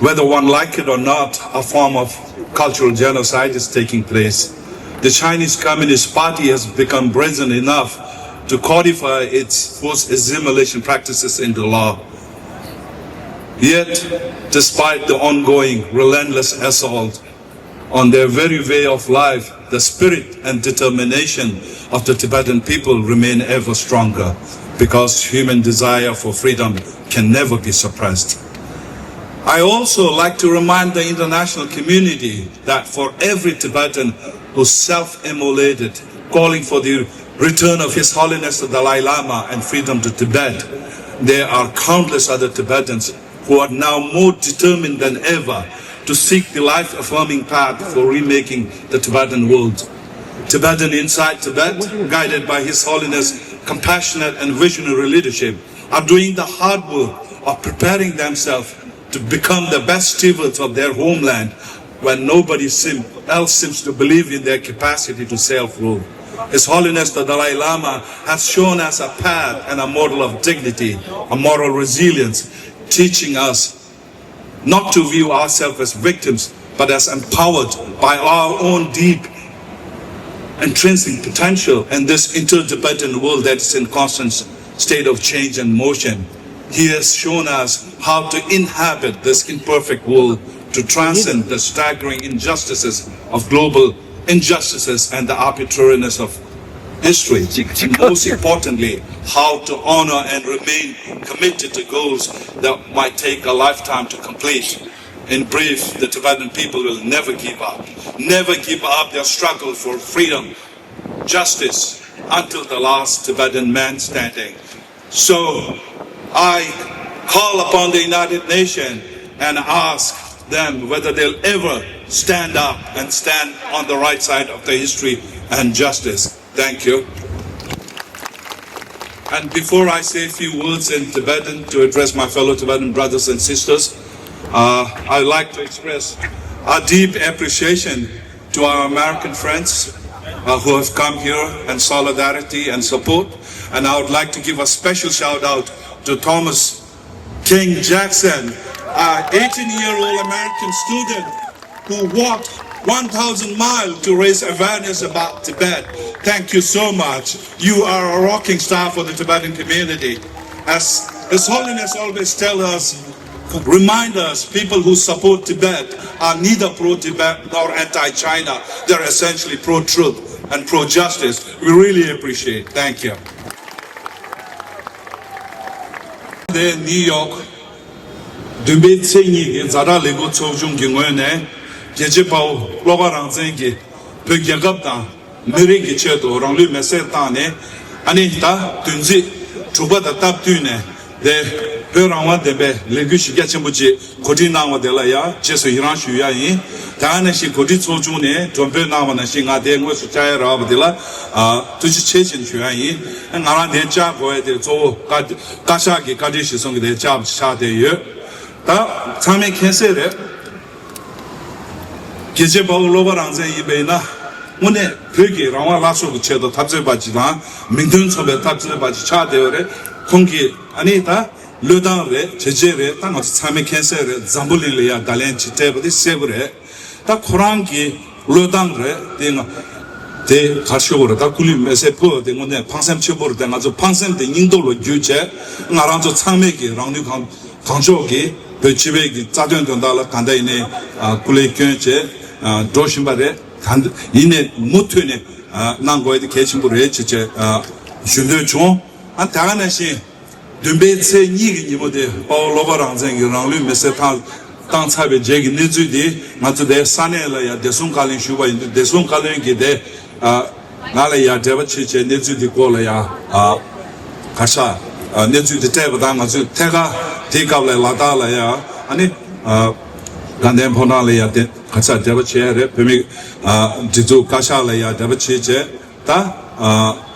whether one like it or not, a form of cultural genocide is taking place. The Chinese Communist Party has become brazen enough to codify its forced assimilation practices into law. Yet, despite the ongoing relentless assault on their very way of life, the spirit and determination of the Tibetan people remain ever stronger because human desire for freedom can never be suppressed. I also like to remind the international community that for every Tibetan who self immolated, calling for the return of His Holiness the Dalai Lama and freedom to Tibet, there are countless other Tibetans who are now more determined than ever to seek the life affirming path for remaking the Tibetan world. Tibetan inside Tibet, guided by His Holiness' compassionate and visionary leadership, are doing the hard work of preparing themselves to become the best stewards of their homeland when nobody seem, else seems to believe in their capacity to self rule. His Holiness the Dalai Lama has shown us a path and a model of dignity, a moral resilience, teaching us not to view ourselves as victims, but as empowered by our own deep intrinsic potential in this interdependent world that is in constant state of change and motion. He has shown us how to inhabit this imperfect world, to transcend the staggering injustices of global injustices and the arbitrariness of history. And most importantly, how to honor and remain committed to goals that might take a lifetime to complete. In brief, the Tibetan people will never give up, never give up their struggle for freedom, justice, until the last Tibetan man standing. So I call upon the United Nations and ask them whether they'll ever stand up and stand on the right side of the history and justice. Thank you. And before I say a few words in Tibetan to address my fellow Tibetan brothers and sisters, uh, I'd like to express our deep appreciation to our American friends uh, who have come here and solidarity and support. And I would like to give a special shout out to Thomas King Jackson, an eighteen year old American student who walked one thousand miles to raise awareness about Tibet. Thank you so much. You are a rocking star for the Tibetan community. As His Holiness always tells us, remind us, people who support Tibet are neither pro Tibet nor anti China. They're essentially pro truth and pro justice. We really appreciate. Thank you. འདི་ནིའུ་ཡོག་བདུན་པའི་ཚེས་གཉིས་ཀྱི་ཛ་དྲག་ལས་འགུལ་ཚོགས་ཆུང་གི་ངོས་ནས་རྒྱལ་གཅེས་དཔའ་བོ་བློ་དགའ་རང་བཙན་གྱིས་བོད་རྒྱལ་ཁབ་དང་མི་རིགས་ཀྱི་ཆེད་དུ་རང་ལུས་མེར་སྲེག་བཏང་ནས། ཨ་ནི་ད་བདུན་ཚིགས་དྲུག་པ་དང་སྟབས་བསྟུན་ནས་དེ་ བོད་རང་དབང་བདེན་པའི་ལས་འགུལ་གཞི་རྒྱ་ཆེན་པོ་ཅིག་གོ་སྒྲིག་གནང་བ་དེ་ལ་ཡང་རྗེས་སུ་ཡི་རང་ཞུ་ཡ་ཡིན། དེ་ནང་བཞིན་གོ་སྒྲིག་ཚོགས་ཆུང་ནས་མགྲོན་འབོད་གནང་བ་ནང་བཞིན་ང་དེ་དངོས་སུ་བཅར་ཡ་རག་པ་དེ་ལ་ཨ་ཐུགས་རྗེ་ཆེ་ཞེས་ཞུ་ཡ་ཡིན། ང་རང་དེ་བཅར་དགོས་ཡ་དེ་གཙོ་བོ་བཀའ་བཀའ་ཤག་གི་བཀའ་འཁྲོལ་གཞིར་བཟུང་གི་དེ་བཅར་བ་ཆགས་བསྡད་ཡོད། ད་ཚང་མས་མཁྱེན་གསལ་རེད། རྒྱལ་གཅེས་དཔའ་བོ་བློ་དགའ་རང་བཙན་ཡིན་པ་ཡིན་ན། དངོས་གནས་བོད་ཀྱི་རང་དབང་སླར་གསོ་གི་ཆེད་དུ་འཐབ་རྩོད་པ་ཅིག་དང་། མིང་དོན་མཚུངས་པའི་འཐབ་རྩོད་པ་ཅིག་ཆགས་བསྡད་ཡོད་རེད། ཁོང་གིས་ཨ་ནི་ད་བློས་བཏང་རེད། བྱས་རྗེས་རེད། ད་ང་ཚོ་ཚང་མས་མཁྱེན་གསལ་རེད། འཛམ་བུ་གླིང་ལ་ཡང་བརྡ་ལན་ཅིག་སྤྲད་པ་དེ་གསལ་པོ་རེད། ད་ཁོ་རང་གི་བློས་བཏང་རེད། དེ་ང་དེ་ག་རེ་ཞུ་དགོས་རེད། ད་སྐུ་ལུས་མེ་སྲེག་ཕུལ་བ་དེ་དངོས་གནས་ཕངས་སེམས་ཆེན་པོ་རེད། དེ་ང་ཚོ་ཕངས་སེམས་དེ་སྙིང་སྟོབས་ལ་བསྒྱུར་བྱས། ང་རང་ཚོ་ཚང་མས་ཀྱི་རང་ནུས་གང་གང་ལྕོགས་ཀྱིས་བོད་སྤྱི་པའི་གི་རྩ་དོན་དོན་དག་ལ་གང་འདྲ་ཡིན་ནའི་ཨ་སྐུ་ལས་བསྐྱོན་བྱས་ཨ་འགྲོ་བཞིན་པ་རེད། ད་ཡིན་ནའི་མུ་མཐུད་ནས་ཨ་གནང་དགོས་ཡ་དེ་གལ་ཆེན་པོ་རེད་ཅེས་བྱས་ཨ་ཞུ་འདོད་བྱུང་། ཨ་དེ་ག་ནང་བཞིན་བདུན་པའི་ཚེས་གཉིས་ཀྱི་ཉིན་མོ་དེ་དཔའ་བོ་བློ་དགའ་རང་བཙན་གྱིས་རང་ལུས་མེ་སྲེག་བཏང་བཏང་ཚར་བའི་རྗེས་ཀྱི་གནས་ཚུལ་དེ་ང་ཚོ་དེ་ས་གནས་ལ་ཡང་བདེ་སྲུང་བཀའ་བློན་ཞུས་པ་ཡིན་དུས། བདེ་སྲུང་བཀའ་བློན་གྱིས་དེ་ཨ་ང་ལ་ཡང་འབྲེལ་བ་བྱེད་བྱས་གནས་ཚུལ་འདི་སྐོར་ལ་ཡང་ཨ་ག་ས་ཨ་གནས་ཚུལ་འདི་སྤྲད་པ་དང་། ང་ཚོས་ཐད་ཀར་དེའི་སྐབས་ལ་ལ་དྭགས་ལ་ཡང་ཨ་ནི་ཨ་དགའ་ལྡན་ཕོ་བྲང་ལ་ཡང་དེ་ག་ས་འབྲེལ་བ་བྱས་རེད། བོད་མི་ཨ་སྒྲིག་འཛུགས་བཀའ་ཤག་ལ་ཡང་འབྲེལ་བ་བྱེད་བྱས། ད་ཨ་༸གོང་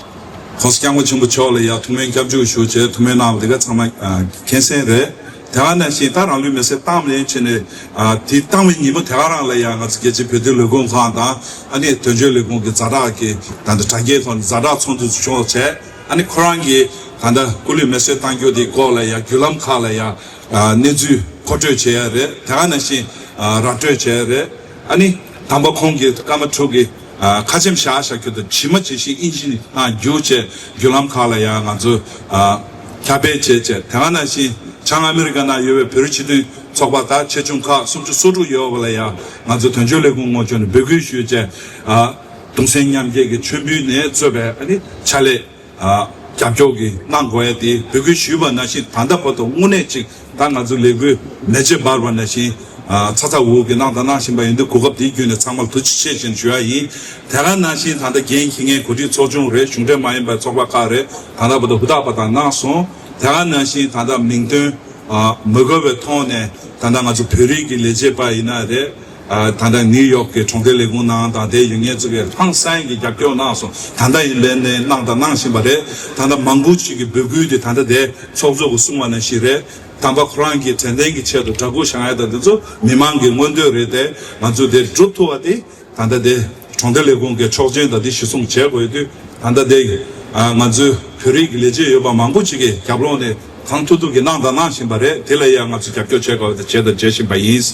ས་༸སྐྱབས་མགོན་ཆེན་པོ་མཆོག་ལ་ཡང་ཐུགས་སྨོན་སྐྱབས་འཇུག་ཞུ་བྱས་ཐུགས་སྨོན་གནང་བ་དེ་ག་ཚང་མ་ཨ་མཁྱེན་གསལ་རེད། དེ་ག་ནང་བཞིན་ད་རང་ལུས་མེ་སྲེག་བཏང་ལན་བྱས་ནས་ཨ་དེ་བཏང་བའི་ཉིན་མོ་དེ་ག་རང་ལ་ཡང་ང་ཚོ་རྒྱལ་སྤྱིའི་བོད་དོན་ལས་ཁུངས་ཁང་དང་ཨ་ནི་དོན་གཅོད་ལས་ཁུངས་ཀྱི་ཛ་དྲག་གི་ད་ལྟ་དྲ་རྒྱའི་ཐོག་ནས་ཛ་དྲག་ཚོགས་འདུ་ཚོགས་བྱས། ཨ་ནི་ཁོ་རང་གིས་ད་ལྟ་སྐུ་ལུས་མེ་སྲེག་བཏང་རྒྱུ་དེའི་སྐོར་ལ་ཡང་བརྒྱུད་ལམ་ཁག་ལ་ཡང་ཨ་གནས་ཚུལ་མཁོ་སྤྲོད་བྱས་ཡ་རེད། དེ་ག་ནང་བཞིན་ཨ་ར་སྤྲོད་བྱས་ཡ་རེད། ཨ་ནི་དམ་པ་ཁོང་གི་སྐར་མ་དྲུག་གི་ཨ་ཁ་ཆེམས་བཞག་བཞག་རྒྱུ་དང་ཇི་མ་ཇི་བཞིན་ཨིན་ཇི་ནང་བསྒྱུར་བྱས་བརྒྱུད་ལམ་ཁག་ལ་ཡང་ང་ཚོས་ཨ་ཁྱབ་སྤེལ་བྱས་བྱས། དེ་ག་ནང་བཞིན་བྱང་ཨ་མི་རི་ཀ་ནང་ཡོད་པའི་བོད་རིགས་སྤྱི་མཐུན་ཚོགས་པ་དང་ཆེ་ཆུང་ཁག་སུམ་ཅུ་སོ་དྲུག་ཡོད་པ་ལ་ཡང་ང་ཚོ་དོན་གཅོད་ལས་ཁུངས་ངོས་ཕྱོགས་ནས་འབོད་སྐུལ་ཞུས་བྱས་ཨ་གདུང་སེམས་མཉམ་སྐྱེད་ཀྱི་མཆོད་འབུལ་ནས་གཙོས་པའི་ཨ་ནི་ཕྱག་ལས། ཨ་རྒྱབ་སྐྱོར་གྱི་གནང་དགོས་ཡ་དེ་འབོད་སྐུལ་ཞུས་པ་ནང་བཞིན་ད་ལྟ་བར་དུ་དངོས་གནས་ཅིག་ད་ང་ཚོ་ལས་འགུལ་མེ་ལྕེ་འབར་བ་ནང་བཞིན་ཨ་ཚ་ཚ་འུར་འུར་གྱི་གནང་དང་གནང་བཞིན་པ་ཡིན་དུས། གོ་སྐབས་དེ་བརྒྱུད་ནས་ཚང་མར་ཐུགས་རྗེ་ཆེ་ཞེས་ཞུ་ཡ་ཡིན། དེ་ག་ནང་བཞིན་ད་ལྟ་འགན་འཁྱེར་མཁན་གོ་སྒྲིག་ཚོགས་ཆུང་རེད། གཞུང་འབྲེལ་མ་ཡིན་པའི་ཚོགས་པ་ཁག་རེད། ད་ལྟ་བར་དུ་ཧུར་ཐག་པ་དང་གནང་སོང་། དེ་ག་ནང་བཞིན་ད་ལྟ་མིང་དོན་ཨ་མི་དགོས་པའི་ཐོག་ནས་ད་ལྟ་ང་ཚོ་བོད་རིགས་ཀྱི་ལས་བྱེད་པ་ཡིན་ན་རེད། ཨ་ད་ལྟ་ནིའུ་ཡོག་གི་གྲོང་སྡེ་ལས་ཁུངས་ནང་དང་དེ་ཡོད་མཁན་ཚོ་གིས་ཧང་སང་གི་རྒྱབ་སྐྱོར་གནང་སོང་། ད་ལྟ་ཡིན་པའི་ནས་གནང་དང་གནང་བཞིན་པ་རེད། ད་ལྟ་མང་པོ་ཅིག་གི་འབོད་སྐུལ་དེ་ད་ལྟ་དེ་ཚོགས་གཙོ་གིས་གསུངས་པ་ནང་བཞིན་རེད། དམ་པ་ཁོ་རང་གི་དྲན་རྟེན་གྱི་ཆེད་དུ་དྲག་སྐུལ་བཞེངས་ཡ་དང་དེ་ཚོ་མི་མང་གི་མངོན་འདོད་རེད་དེ། ང་ཚོས་དེ་སྒྲུབ་ཐུབ་པ་དེ་ད་ལྟ་དེ་གྲོང་སྡེ་ལས་ཁུངས་ཀྱི་ཆོག་མཆན་དང་དེ་གཞི་བཟུང་བྱེད་དགོས་དུས། ད་ལྟ་དེ་ཨ་ང་ཚོའི་བོད་རིགས་ཀྱི་ལས་བྱེད་ཡོད་པ་མང་པོ་ཅིག་གིས་རྒྱབ་ལོགས་ནས་གང་ཐུབ་ཐུབ་ཀྱིས་གནང་དང་གནང་བཞིན་པ་རེད། དེ་ལ་ཡང་ང་ཚོས་རྒྱབ་སྐྱོར་བྱེད་དགོས་པ་དང་བྱས་དང་བྱེད་བཞིན་པ་ཡིན།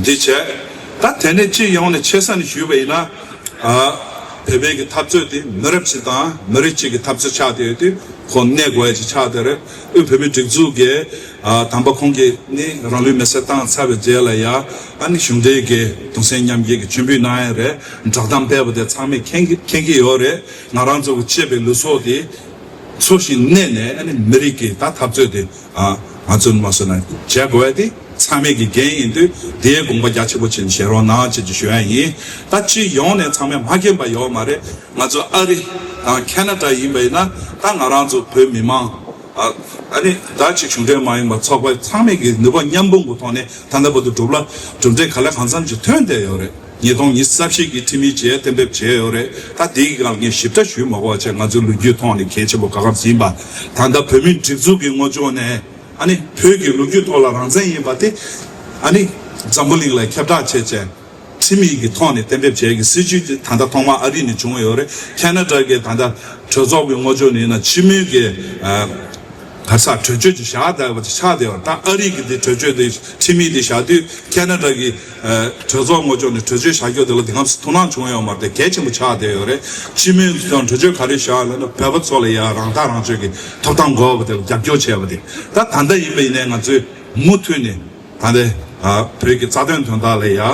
འདི་བྱས། ད་དེ་ནས་སྤྱི་ཡོངས་ནས་ཆེ་ས་ནས་ཞུས་པ་ཡིན་ན། ཨ་བོད་པའི་གི་འཐབ་རྩོད་དེ་མི་རབས་གཅིག་དང་མི་རིགས་གཅིག་གི་འཐབ་རྩོད་ཆགས་བསྡད་ཡོད་དུས་ཁོ་གནས་དགོས་ཡ་ཅིག་ཆགས་བསྡད་རེད། དབུས་བོད་མིའི་སྒྲིག་འཛུགས་ཀྱིས་ཨ་དམ་པ་ཁོང་གིས་ནི་རང་ལུས་མེ་སྲེག་བཏང་ཚར་བའི་རྗེས་ལ་ཡ་ཨ་ནི་གཞུང་འབྲེལ་གྱི་གདུང་སེམས་མཉམ་སྐྱེད་ཀྱི་མཆོད་འབུལ་གནང་ཡ་རེད། བསྒྲགས་གཏམ་སྤེལ་བ་དེ་ཚང་མས་མཁྱེན་གྱི་མཁྱེན་གྱི་ཡོད་རེད། ང་རང་ཚོ་གི་གཅེས་པའི་ལུས་སྲོག་དེ་འཚོ་ཞིང་གནས་ནས་ཨ་ནི་མི་རིགས་ཀྱི་ད་འཐབ་རྩོད་དེ་ཨ་ང་ཚོས་མ་བཟོད་ན་བྱེད་དགོས་ཡ་དེ་ཚང་མས་ཀྱི་འགན་ཡིན་དུས། དེའི་དགོངས་པ་རྒྱ་ཆེན་པོ་བྱས་ནས་བཞེས་རོགས་གནང་བྱེད་ཀྱི་ཞུ་ཡ་ཡིན། ད་སྤྱི་ཡོངས་ནས་ཚང་མས་མ་མཁྱེན་པ་ཡོད་མ་རེད། ང་ཚོ་ཨ་རི་དང་ཁེ་ན་ཌ་ཡིན་པ་ཡིན་ན། ད་ང་རང་ཚོ་བོད་མི་མང་ཨ་ཨ་ནི་ད་ཅིག་གཞུང་འབྲེལ་མ་ཡིན་པ་ཚོགས་པ་ཚང་མས་ཀྱི་ནུས་པ་མཉམ་སྤུངས་ཀྱི་ཐོག་ནས་ད་ལྟ་བར་དུ་གྲུབ་ལ་གྲུབ་འབྲས་ག་ལེ་གང་འཚམ་ཅིག་ཐོན་བསྡད་ཡོད་རེད། ཉིས་སྟོང་ཉི་ཤུ་རྩ་བཞི་གི་ཁྲིམས་ཡིག་ཅིག་གཏན་འབེབས་བྱས་ཡོད་རེད། ད་དེའི་སྒང་ངས་ཞིབ་ཕྲ་ཞུས་མ་དགོས་པ་བྱས། ང་ཚོའི་ལོ་རྒྱུས་ཐོག་ནས་གལ་ཆེན་པོ་ག་སྐབས་ཡིན་པ། ད་ལྟ་བོད་མིའི་སྒྲིག་འཛུགས་ཀྱི་ངོས་ཕྱོགས་ནས་ཨ་ནི་བོད་ཀྱི་ལོ་རྒྱུས་ཐོག་ལ་རང་བཙན་ཡིན་པ་དེ་ཨ་ནི་འཛམ་བུ་གླིང་ལ་ཁྱབ་བསྒྲགས་བྱས་བྱས། ཁྲིམས་ཡིག་གི་ཐོག་ནས་གཏན་འབེབས་བྱས་ཀྱི་སྲིད་བྱུས་དེ་ད་ལྟ་ཐོག་མར་ཨ་རི་ནས་བྱུང་ཡོད་རེད། ཁེ་ན་ཌ་གིས་ད་ལྟ་གྲོས་ཚོགས་ཀྱི་ངོས་ཕྱོགས་ནས་ཡིན་ན་སྤྱི་མོས་ཀྱི་ཨ་ག་ས་གྲོས་ཆོད་ཅིག་བཞག་བསྡད་པ་ཅིག་ཆགས་བསྡད་ཡོད་རེད། ད་ཨ་རི་གི་དེ་གྲོས་ཆོད་དེ་ཁྲིམས་ཡིག་དེ་བཞག་དུས་ཁེ་ན་ཌ་གི་ཨ་གྲོས་ཚོགས་ངོས་ཕྱོགས་ནས་གྲོས་ཆོད་བཞག་རྒྱུ་དེ་ལ་དེང་སྐབས་སུ་ཐུགས་སྣང་བྱུང་ཡོད་མ་རེད། གལ་ཆེན་པོ་ཆགས་བསྡད་ཡོད་རེད། སྤྱི་མོས་ཀྱིས་གྲོས་ཆོད་ག་རེ་བཞག་ལབ་ན། བོད་པ་ཚོ་ལ་ཡ་རང་ཐག་རང་གཅོད་ཀྱི་ཐོབ་ཐང་དགོས་པ་དེ་ལ་རྒྱབ་སྐྱོར་བྱས་པ་དེ། ད་ད་ལྟ་ཡིན་པ་ཡིན་ནའི་ང་ཚོས་མུ་མཐུད་ནས་ད་ལྟའི་ཨ་བོད་ཀྱི་རྩ་དོན་དོན་དག་ལ་ཡ་ཨ་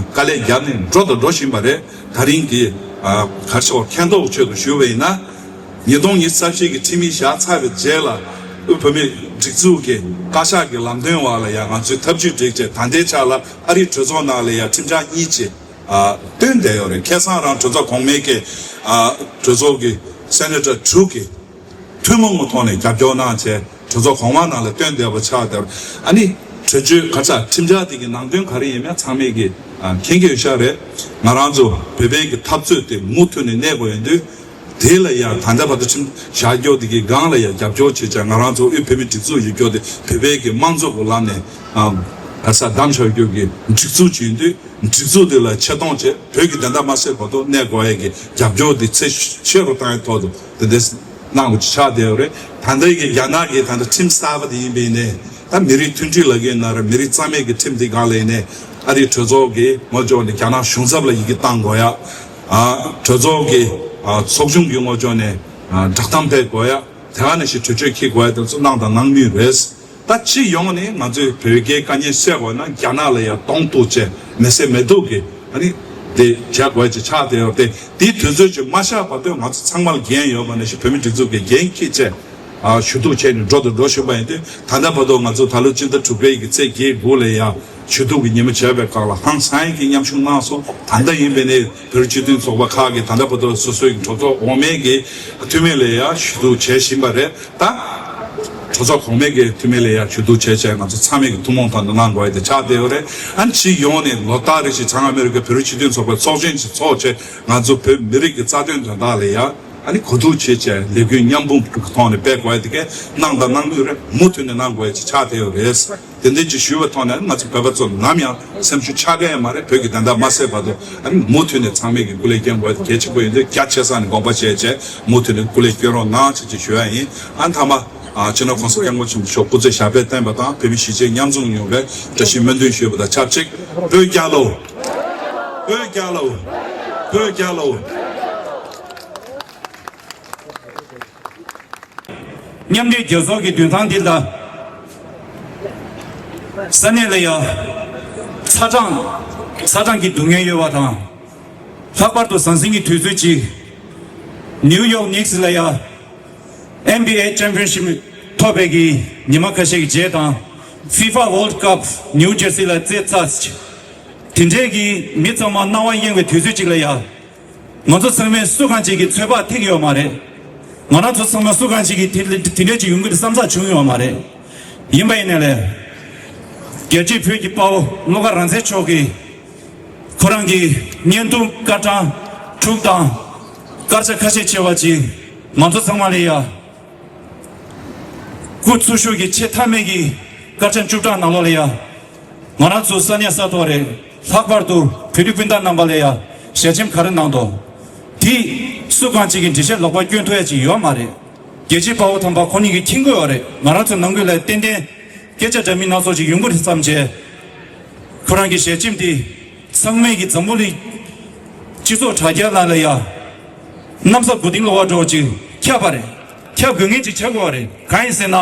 དཀའ་ལས་བརྒྱབ་ནས་འགྲོ་དང་འགྲོ་བཞིན་པ་རེད། ད་རིང་གི་ཨ་ག་རེ་ཟེར། མཁྱེན་རྟོགས་ཆེད་དུ་ཞུ་བ་ཡིན་ན། ཉིས་སྟོང་ཉི་ཤུ་རྩ་བཞི་གི་ཁྲིམས་ཡིག་བཞག་ཚར་བའི་རྗེས་ལ་དབུས་བོད་མིའི་སྒྲིག་འཛུགས་ཀྱི་བཀའ་ཤག་གི་ལམ་སྟོན་འོག་ལ་ཡ་ང་ཚོས་ཐབས་ཇུས་བསྒྲིགས་བྱས། ད་ལྟའི་ཆ་ལ་ཨ་རིའི་གྲོས་ཚོགས་ནང་ལ་ཡ་ཁྲིམས་འཆར་གཉིས་ཅིག་ཨ་བཏོན་བསྡད་ཡོད་རེད། ཁ་སང་རང་གྲོས་ཚོགས་གོང་མའི་གི་ཨ་གྲོས་ཚོགས་ཀྱི་སེ་ནེ་ཊར་དྲུག་གིས་ཐུན་མོང་གི་ཐོག་ནས་རྒྱབ་སྐྱོར་གནང་བྱས། གྲོས་ཚོགས་གོང་མ་ནང་ལ་བཏོན་བསྡད་པ་ཆགས་བསྡད་པ། ཨ་ནི་གྲོས་ཆོད་ག་ཚ་ཁྲིམས་འཆར་དེ་གི་ནང་དོན་ག་རེ་ཡིན་མིན་ཚང་མས་ཀྱི་ཨ་མཁྱེན་གྱི་ཡོད་ཤག་རེད། ང་རང་ཚོ་བོད་པའི་གི་འཐབ་རྩོད་དེ་མུ་མཐུད་ནས་གནས་དགོས་ཡོད་དུས། དེ་ལ་ཡང་ད་ལྟ་བར་དུ་ཁྲིམས་བཞག་རྒྱུ་དེ་གི་སྒང་ལ་ཡང་རྒྱབ་སྐྱོར་བྱེད་ཆ། ང་རང་ཚོ་དབུས་བོད་མི་སྒྲིག་འཛུགས་ཡོད་རྒྱུ་དེ་བོད་པའི་གི་དམངས་གཙོ་གི་ལམ་ནས་ཨ་ག་ས་བདམས་བཞག་རྒྱུ་གི་སྒྲིག་འཛུགས་ཅིག་ཡིན་དུས། སྒྲིག་འཛུགས་དེ་ལ་ཆེ་མཐོང་བྱས། བོད་ཀྱི་བདེན་མཐའ་མ་གསལ་བར་དུ་གནས་དགོས་ཡས་ཀྱི་རྒྱབ་སྐྱོར་དེ་ཚད་ཆེ་རུ་བཏང་ཡས་ཐོག་ཏུ་དེ་འདྲས་གནང་དགོས་ཀྱི་ཆགས་བསྡད་ཡོད་རེད། ད་ལྟའི་གི་རྒྱ་ནག་གི་ད་ལྟ་ཁྲིམས་གསར་པ་དེ་ཡིན་པ་ཡིན་ནའི། ད་མི་རིགས་མཐུན་སྒྲིལ་ལབ་ཀྱི་ཡིན་ན་རེད། མི་རིགས་རྩ་མེད་ཀྱི་ཁྲིམས་དེ་སྒང་ལ་ཡིན་ནའི། ཨ་རིའི་གྲོས་ཚོགས་ཀྱི་ངོས་ཕྱོགས་ནས་རྒྱ་ནག་གཞུང་ཚབ་ལ་ཡི་གེ་བཏང་དགོས་ཡ། ཨ་གྲོས་ཚོགས་ཀྱི་ཨ་ཚོགས་ཆུང་གི་ངོས་ཕྱོགས་ནས་ཨ་བསྒྲགས་གཏམ་སྤེལ་དགོས་ཡ། དེ་ག་ནང་བཞིན་གྲོས་ཆོད་འཁྱེར་དགོས་ཡ་དེ་ཚོ་གནང་དང་གནང་མུས་རེད། ད་སྤྱི་ཡོངས་ནས་ང་ཚོས་བོད་རྒྱའི་དཀའ་ངལ་སེལ་དགོས་ན། རྒྱ་ནག་ལ་ཡང་གདོང་གཏུག་བྱས། མི་སེར་མི་སྡུག་གི་ཨ་ནི་དེ་བྱ་དགོས་ཀྱི་ཆགས་བསྡད་ཡོད་དེ། དེའི་དུས་ཚོད་ཅིག་མ་ཤར་བར་དུ་ང་ཚོ་ཚང་མ་ལ་འགན་ཡོད་པ་ནང་བཞིན་བོད་མི་སྒྲིག་འཛུགས་ཀྱི་འགན་འཁྱེར་བྱས། ཨ་ཞུ་གཏུག་བྱས་ནས་འགྲོ་དང་འགྲོ་བཞིན་པ་ཡིན་དུས། ད་ལྟ་བར་དུ་ང་ཚོ་ད་ལོ་སྤྱི་ཟླ་དྲུག་པའི་གི་ཚེས་བརྒྱད་དགུ་ལ་ཡང་ཞུ་གཏུག་གི་ཉིན་མོ་བྱས་པའི་སྐབས་ལ་ཧང་སང་གི་མཉམ་ཞུགས་གནང་སོང་། ད་ལྟ་ཡིན་པ་ནས་བོད་རིགས་སྤྱི་མཐུན་ཚོགས་པ་ཁག་གིས་ད་ལྟ་བར་དུ་སོ་སོའི་གྲོས་ཚོགས་འོག་མའི་གི་འཐུས་མི་ལ་ཡང་ཞུ་གཏུག་བྱེད་བཞིན་པ་རེད། ད་གྲོས་ཚོགས་གོང་མའི་གི་འཐུས་མི་ལ་ཡང་ཞུ་གཏུག་བྱས་བྱས། ང་ཚོ་ཚང་མས་ཀྱི་ཐུན་མོང་ཐོག་ནས་གནང་དགོས་ཡ་དེ་ཆགས་བསྡད་ཡོད་རེད། ཨ་ནི་སྤྱི་ཡོངས་ནས་ལོ་ལྟར་རེ་བཞིན་བྱང་ཨ་མི་རི་ཀའི་བོད་རིགས་སྤྱི་མཐུན་ཚོགས་པའི་ཚོགས་ཆེན་ཞིག་ཚོགས་བྱས། ང་ཚོ་བོད་མི་རིགས་ཀྱི་རྩ་དོན་དོན་དག་ལ་ཡང་ཨ་ནི་གོ་བསྡུར་བྱས་བྱས། ལས་འགུལ་མཉམ་སྤུངས་ཀྱི་ཐོག་ནས་སྤེལ་དགོས་ཡ་དེ་གས་གནང་དང་གནང་མུས་རེད། མུ་མཐུད་ནས་གནང་དགོས་ཡ་ཅིག་ཆགས་བསྡད་ཡོད་རེད། དེ་འདྲ་ཅིག་ཞུས་པའི་ཐོག་ནས། ང་ཚོ་བོད་པ་ཚོ་ནམ་ཡང་སེམས་ཤུགས་ཆག་གི་ཡོད་མ་རེད། བོད་ཀྱི་བདེན་མཐའ་མ་གསལ་བར་དུ་ཨ་ནི་མུ་མཐུད་ནས་ཚང་མས་ཀྱི་སྐུ་ལས་འགན་དགོས་ཡ་དེ་གལ་ཆེན་པོ་ཡིན་དུས། རྒྱ་ཆེ་ས་ནས་དགོངས་པ་བཞེས་བྱས་མུ་མཐུད་ནས་སྐུ་ལས་སྐྱོན་རོགས་གནང་ཞེས་ཅིག་ཞུ་ཡ་ཡིན། ཨ་ནི་མཐའ་མ་ཨ་སྤྱི་ནོར་༸གོང་ས་༸སྐྱབས་མགོན་ཆེན་པོ་མཆོག་སྐུ་ཚེ་ཞབས་པད་བརྟན་པ་དང་། བོད་མི་གཞིས་བྱེས་མཉམ་འཛོམས་ཡོང་བའི་བཀྲ་ཤིས་སྨོན་འདུན་ཞུས་པ་དང་ཆབས་ཅིག་བོད་རྒྱལ་ལོ། བོད་རྒྱལ་ལོ། བོད་རྒྱལ་ལོ། མཉམ་འབྲེལ་རྒྱལ་ཚོགས་ཀྱི་མདུན་ཐང་འདི་ལ། ས་གནས་ལ་ཡང་ཚ་གྲང་། ཚ་གྲང་གི་སྡུག་བསྔལ་ཡོད་པ་དང་། ལྷག་པར་དུ་ཟང་ཟིང་གི་དུས་ཚོད་ཅིག་ནིའུ་ཡོག་ནིག་སི་ལ་ཡང་ཨེན་བི་ཨེ་ཅེམ་པི་ཡན་ཤིབ་ཐོབ་པའི་གི་ཉི་མ་ཁ་ཤས་ཀྱི་རྗེས་དང་། ཧྥི་ཧྥ་ཝོལ་ཌི་ཀབ་ནིའུ་ཇར་སི་ལ་རྩེད་ཚར། དེ་འདྲའི་གི་མི་ཚང་མ་སྣང་བ་གཡེང་བའི་དུས་ཚོད་ཅིག་ལ་ཡང་། ང་ཚོ་ཚང་མས་སུ་གང་ཅིག་གིས་ཚོད་དཔག་ཐིག་ཡོད་མ་རེད། ང་རང་ཚོ་ཚང་མ་སུ་གང་ཅིག་གིས་དེ་དེ་འདྲས་ཅིག་ཡོང་གི་རེད་བསམ་ཚགས་བྱུང་ཡོད་མ་རེད། ཡིན་པ་ཡིན་ནའི་ལས། རྒྱལ་གཅེས་བོད་ཀྱི་དཔའ་བོ་བློ་དགའ་རང་བཙན་མཆོག་གིས་ཁོ་རང་གི་བརྙན་ཐུང་སྐར་གྲངས་དྲུག་དང་སྐར་ཆ་ཁ་ཤས་ཆེ་བ་ཅིག་ང་ཚོ་ཚང་མ་ལ་ཡ། སྐུ་འཚོ་བཞུགས་ཀྱི་ཆེས་མཐའ་མའི་གི་སྐར་ཆ་བཅུ་ཕྲག་ནང་ལོགས་ལ་ཡ། ང་རང་ཚོ་ས་གནས་ས་ཐོག་རེད། ལྷག་པར་དུ་བོད་རིགས་སྤུན་ཟླ་རྣམ་པ་ལ་ཡ་ཞལ་ཆེམས་ག་རེ་གནང་འདུག་དེ་སུ་གང་ཅིག་གིས་འགྲེལ་བཤད་ལོག་པ་སྐྱོན་ཐུབ་ཡ་ཅིག་ཡོད་མ་རེད། རྒྱལ་གཅེས་དཔའ་བོ་དམ་པ་ཁོ་གཉིས་ཀྱིས་མཁྱེན་གྱི་ཡོད་རེད། ང་རང་ཚོ་ནང་ཁུལ་ལ་ཏན་ཏན་སྐད་ཆ་འདྲ་མིན་སྣ་ཚོགས་ཅིག་ཡོང་གི་རེད་བསམ་བྱས། ཁོ་རང་གི་ཞལ་ཆེམས་དེ་ཚང་མས་ཀྱི་འཛམ་བུ་གླིང་སྤྱི་ཚོགས་དྲ་རྒྱ་ནང་ལ་ཡ་གནམ་ས་མགོ་རྟིང་སློག་པ་འདྲ་བོ་ཅིག་ཁྱབ་པ་རེད། ཁྱབ་དགོས་ངེས་ཅིག་ཆགས་དགོས་པ་རེད། གང་ཡིན་ཟེར་ན།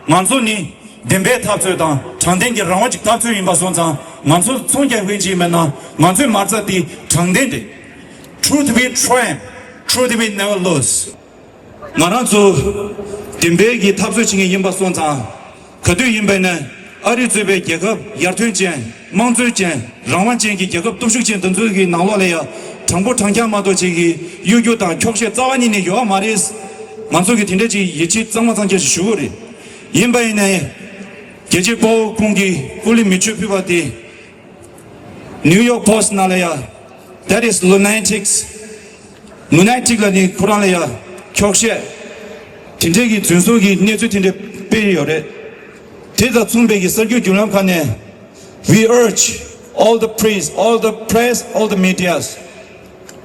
ང་ཚོ་ནི་བདེན་པའི་འཐབ་རྩོད་དང་དྲང་བདེན་གྱི་རང་དབང་ཅིག་འཐབ་རྩོད་ཡིན་པ་སོང་ཙང་། ང་ཚོ་ཚོང་རྒྱག་མཁན་ཅིག་མེད་ན། ང་ཚོའི་མ་རྩ་དེ་དྲང་བདེན་རེད། Truth will triumph. Truth will never lose. ང་རང་ཚོ་བདེན་པའི་གི་འཐབ་རྩོད་བྱེད་མཁན་ཡིན་པ་སོང་ཙང་། ག་དུས་ཡིན་པ་ནས་ཨ་རི་གཙོས་པའི་རྒྱལ་ཁབ་ཡར་ཐོན་ཅན། དམངས་གཙོ་ཅན། རང་དབང་ཅན་གྱི་རྒྱལ་ཁབ་སྟོབས་ཤུགས་ཅན་དེ་ཚོ་གི་ནང་ལོགས་ལ་ཡ། དྲང་པོ་དྲང་རྐྱང་མ་གཏོགས་ཅིག་གི་གཡོ་སྒྱུ་དང་འཁྱོག་བཤད་རྩ་བ་ཉིད་ནས་ཡོད་མ་རེད། ང་ཚོ་གི་དེ་འདྲ་ཅིག་ཡིད་ཆེས་གཙང་མ་གཙང་རྐྱང་ཞིག་ཞུ་གི་རེད། ཡིན་པ་ཡིན་ནའི། རྒྱལ་གཅེས་དཔའ་བོ་ཁོང་གིས་སྐུ་ལུས་མེ་མཆོད་ཕུལ་བ་དེ། ནིའུ་ཡོག་པོ་སི་ཊི་ནང་ལ་ཡ། That is lunatics. Lunatic ལ་ནི་ཁོ་རང་ལ་ཡ་འཁྱོག་བཤད། དེ་འདྲའི་གི་རྫུན་བཟོ་གི་གནས་ཚུལ་དེ་འདྲ་སྤེལ་ཡོད་རེད། དེ་དང་མཚུངས་པའི་གི་གསར་འགྱུར་བརྒྱུད་ལམ་ཁག་ནས། We urge all the press, all the press, all the medias.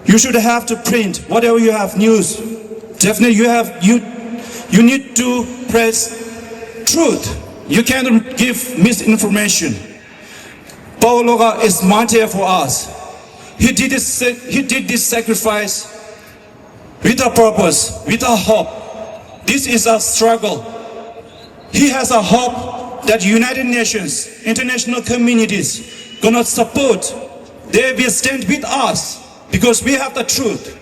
You should have to print whatever you have news. Definitely you have, you, you need to press truth. You cannot give misinformation. Paulo is martyr for us. He did this, he did this sacrifice with a purpose, with a hope. This is a struggle. He has a hope that United Nations, international communities gonna support. They will stand with us because we have the truth.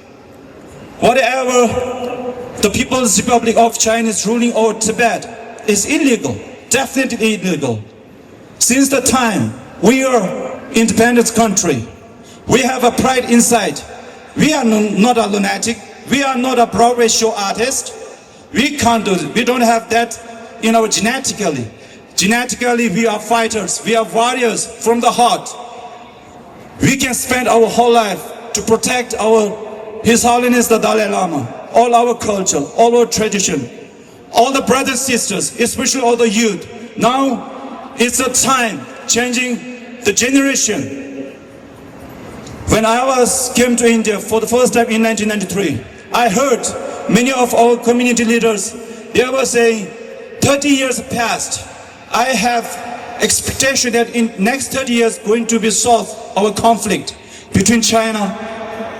Whatever the People's Republic of China is ruling over Tibet is illegal, definitely illegal. Since the time we are independent country, we have a pride inside. We are no, not a lunatic. We are not a Broadway show artist. We can't do it. We don't have that in our genetically. Genetically, we are fighters, we are warriors from the heart. We can spend our whole life to protect our His Holiness the Dalai Lama, all our culture, all our tradition, all the brothers, sisters, especially all the youth. Now it's the time changing the generation. When I was came to India for the first time in nineteen ninety-three, I heard many of our community leaders, they were saying, thirty years passed. I have expectation that in next thirty years going to be solved our conflict between China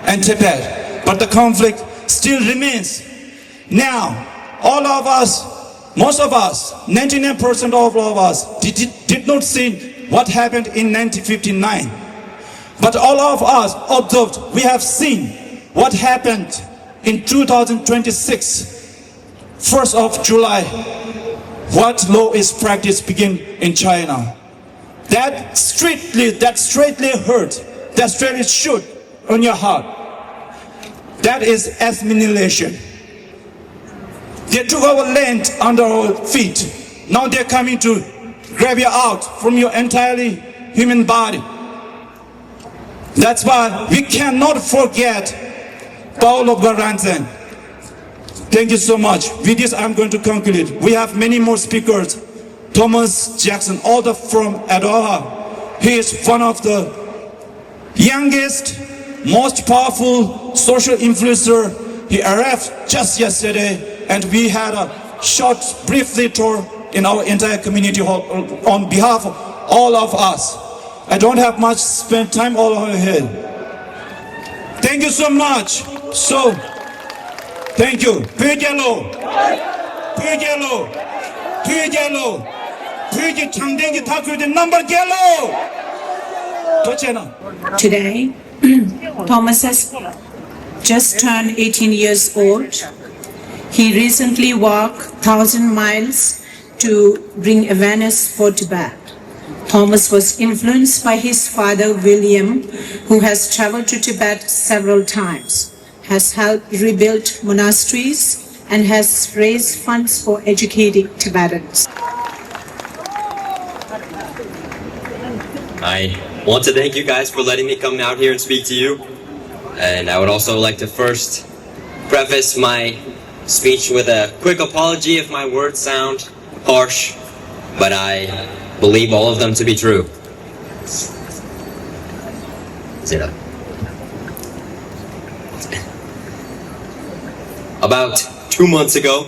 and Tibet. But the conflict still remains. Now, all of us, most of us, ninety-nine percent of all of us, did, did not see what happened in nineteen fifty-nine. But all of us observed, we have seen what happened in two thousand twenty-six, first of July, what law is practiced begin in China. That strictly, that straightly hurt, that straightly shoot on your heart. That is assimilation. They took our land under our feet. Now they're coming to grab you out from your entirely human body. That's why we cannot forget Paolo Goranzen. Thank you so much. With this, I'm going to conclude. We have many more speakers. Thomas Jackson, author from Adoha. He is one of the youngest, most powerful social influencer. He arrived just yesterday, and we had a short, briefly tour in our entire community hall on behalf of all of us. I don't have much spend time all over here. Thank you so much. So, thank you. བོད་རྒྱལ་ལོ། བོད་རྒྱལ་ལོ། བོད་རྒྱལ་ལོ། བོད་ཀྱི་དྲང་བདེན་གྱི་འཐབ་རྩོད་དེ་རྣམ་པར་རྒྱལ་ལོ། ཐུགས་རྗེ་གནང་། Today, Thomas has just turned eighteen years old. He recently walked thousand miles to bring awareness for Tibet. Thomas was influenced by his father, William, who has traveled to Tibet several times, has helped rebuild monasteries, and has raised funds for educating Tibetans. I want to thank you guys for letting me come out here and speak to you. And I would also like to first preface my speech with a quick apology if my words sound harsh, but I believe all of them to be true. Sit up. About two months ago,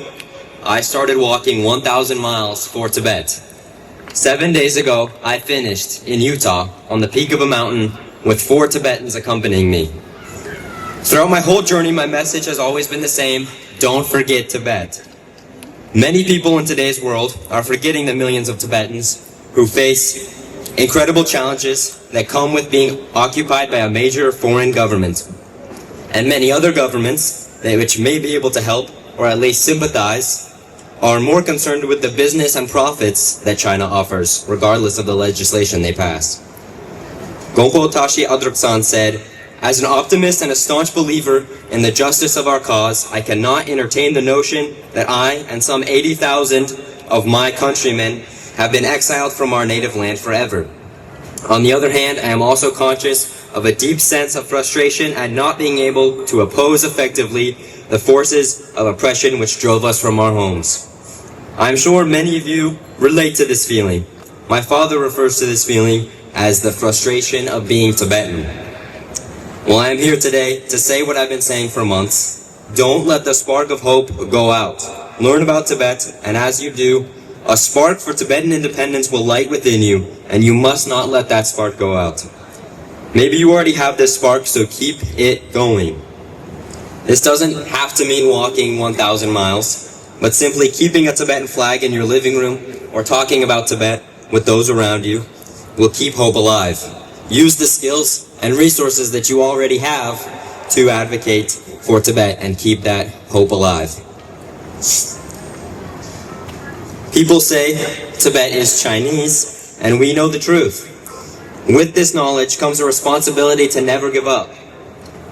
I started walking one thousand miles for Tibet. Seven days ago, I finished in Utah on the peak of a mountain with four Tibetans accompanying me. Throughout my whole journey, my message has always been the same: don't forget Tibet. Many people in today's world are forgetting the millions of Tibetans who face incredible challenges that come with being occupied by a major foreign government. And many other governments that, which may be able to help or at least sympathize, are more concerned with the business and profits that China offers, regardless of the legislation they pass. Gongpo Tashi Adroksan said, "As an optimist and a staunch believer in the justice of our cause, I cannot entertain the notion that I and some eighty thousand of my countrymen have been exiled from our native land forever. On the other hand, I am also conscious of a deep sense of frustration at not being able to oppose effectively the forces of oppression which drove us from our homes. I am sure many of you relate to this feeling. My father refers to this feeling as the frustration of being Tibetan. Well, I am here today to say what I've been saying for months. Don't let the spark of hope go out. Learn about Tibet, and as you do, a spark for Tibetan independence will light within you, and you must not let that spark go out. Maybe you already have this spark, so keep it going. This doesn't have to mean walking one thousand miles, but simply keeping a Tibetan flag in your living room or talking about Tibet with those around you will keep hope alive. Use the skills and resources that you already have to advocate for Tibet and keep that hope alive." People say Tibet is Chinese, and we know the truth. With this knowledge comes a responsibility to never give up.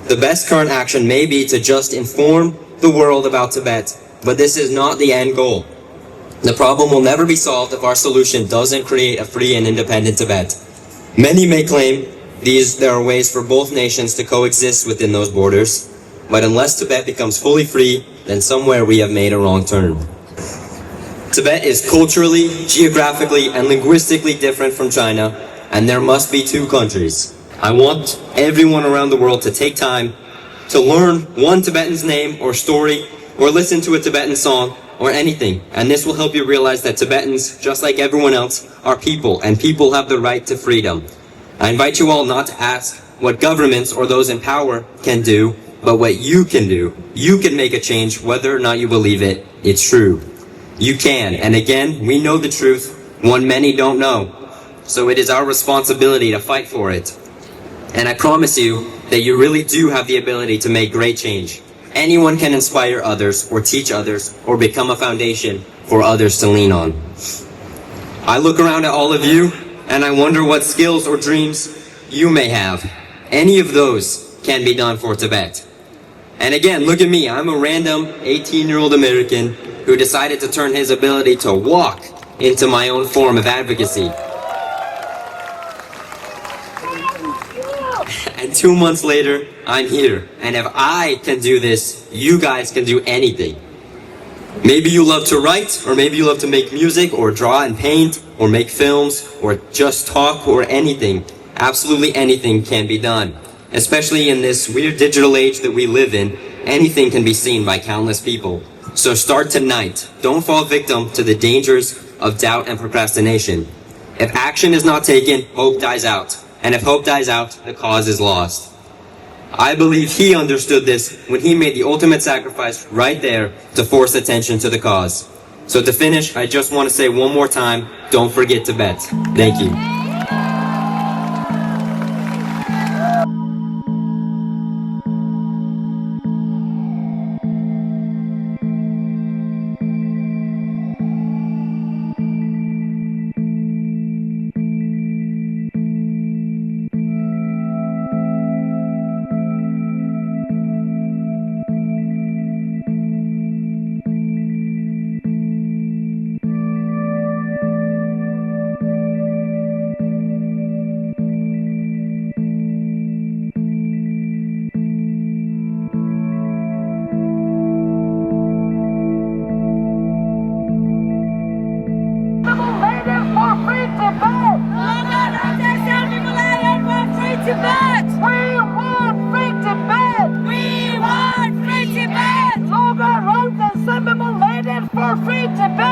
The best current action may be to just inform the world about Tibet, but this is not the end goal. The problem will never be solved if our solution doesn't create a free and independent Tibet. Many may claim these there are ways for both nations to coexist within those borders, but unless Tibet becomes fully free, then somewhere we have made a wrong turn. Tibet is culturally, geographically, and linguistically different from China, and there must be two countries. I want everyone around the world to take time to learn one Tibetan's name or story, or listen to a Tibetan song or anything, and this will help you realize that Tibetans, just like everyone else, are people, and people have the right to freedom. I invite you all not to ask what governments or those in power can do, but what you can do. You can make a change whether or not you believe it. It's true. You can. And again, we know the truth, one many don't know. So it is our responsibility to fight for it. And I promise you that you really do have the ability to make great change. Anyone can inspire others or teach others or become a foundation for others to lean on. I look around at all of you and I wonder what skills or dreams you may have. Any of those can be done for Tibet. And again, look at me. I'm a random eighteen year old American who decided to turn his ability to walk into my own form of advocacy. And two months later, I'm here. And if I can do this, you guys can do anything. Maybe you love to write, or maybe you love to make music, or draw and paint, or make films, or just talk, or anything. Absolutely anything can be done. Especially in this weird digital age that we live in, anything can be seen by countless people. So start tonight. Don't fall victim to the dangers of doubt and procrastination. If action is not taken, hope dies out. And if hope dies out, the cause is lost. I believe he understood this when he made the ultimate sacrifice right there to force attention to the cause. So to finish, I just want to say one more time, don't forget Tibet. Thank you. People waiting for free Tibet! Local Rohingya people waiting for free Tibet! We want free Tibet! We want free Tibet! Local Rohingya people waiting for free Tibet!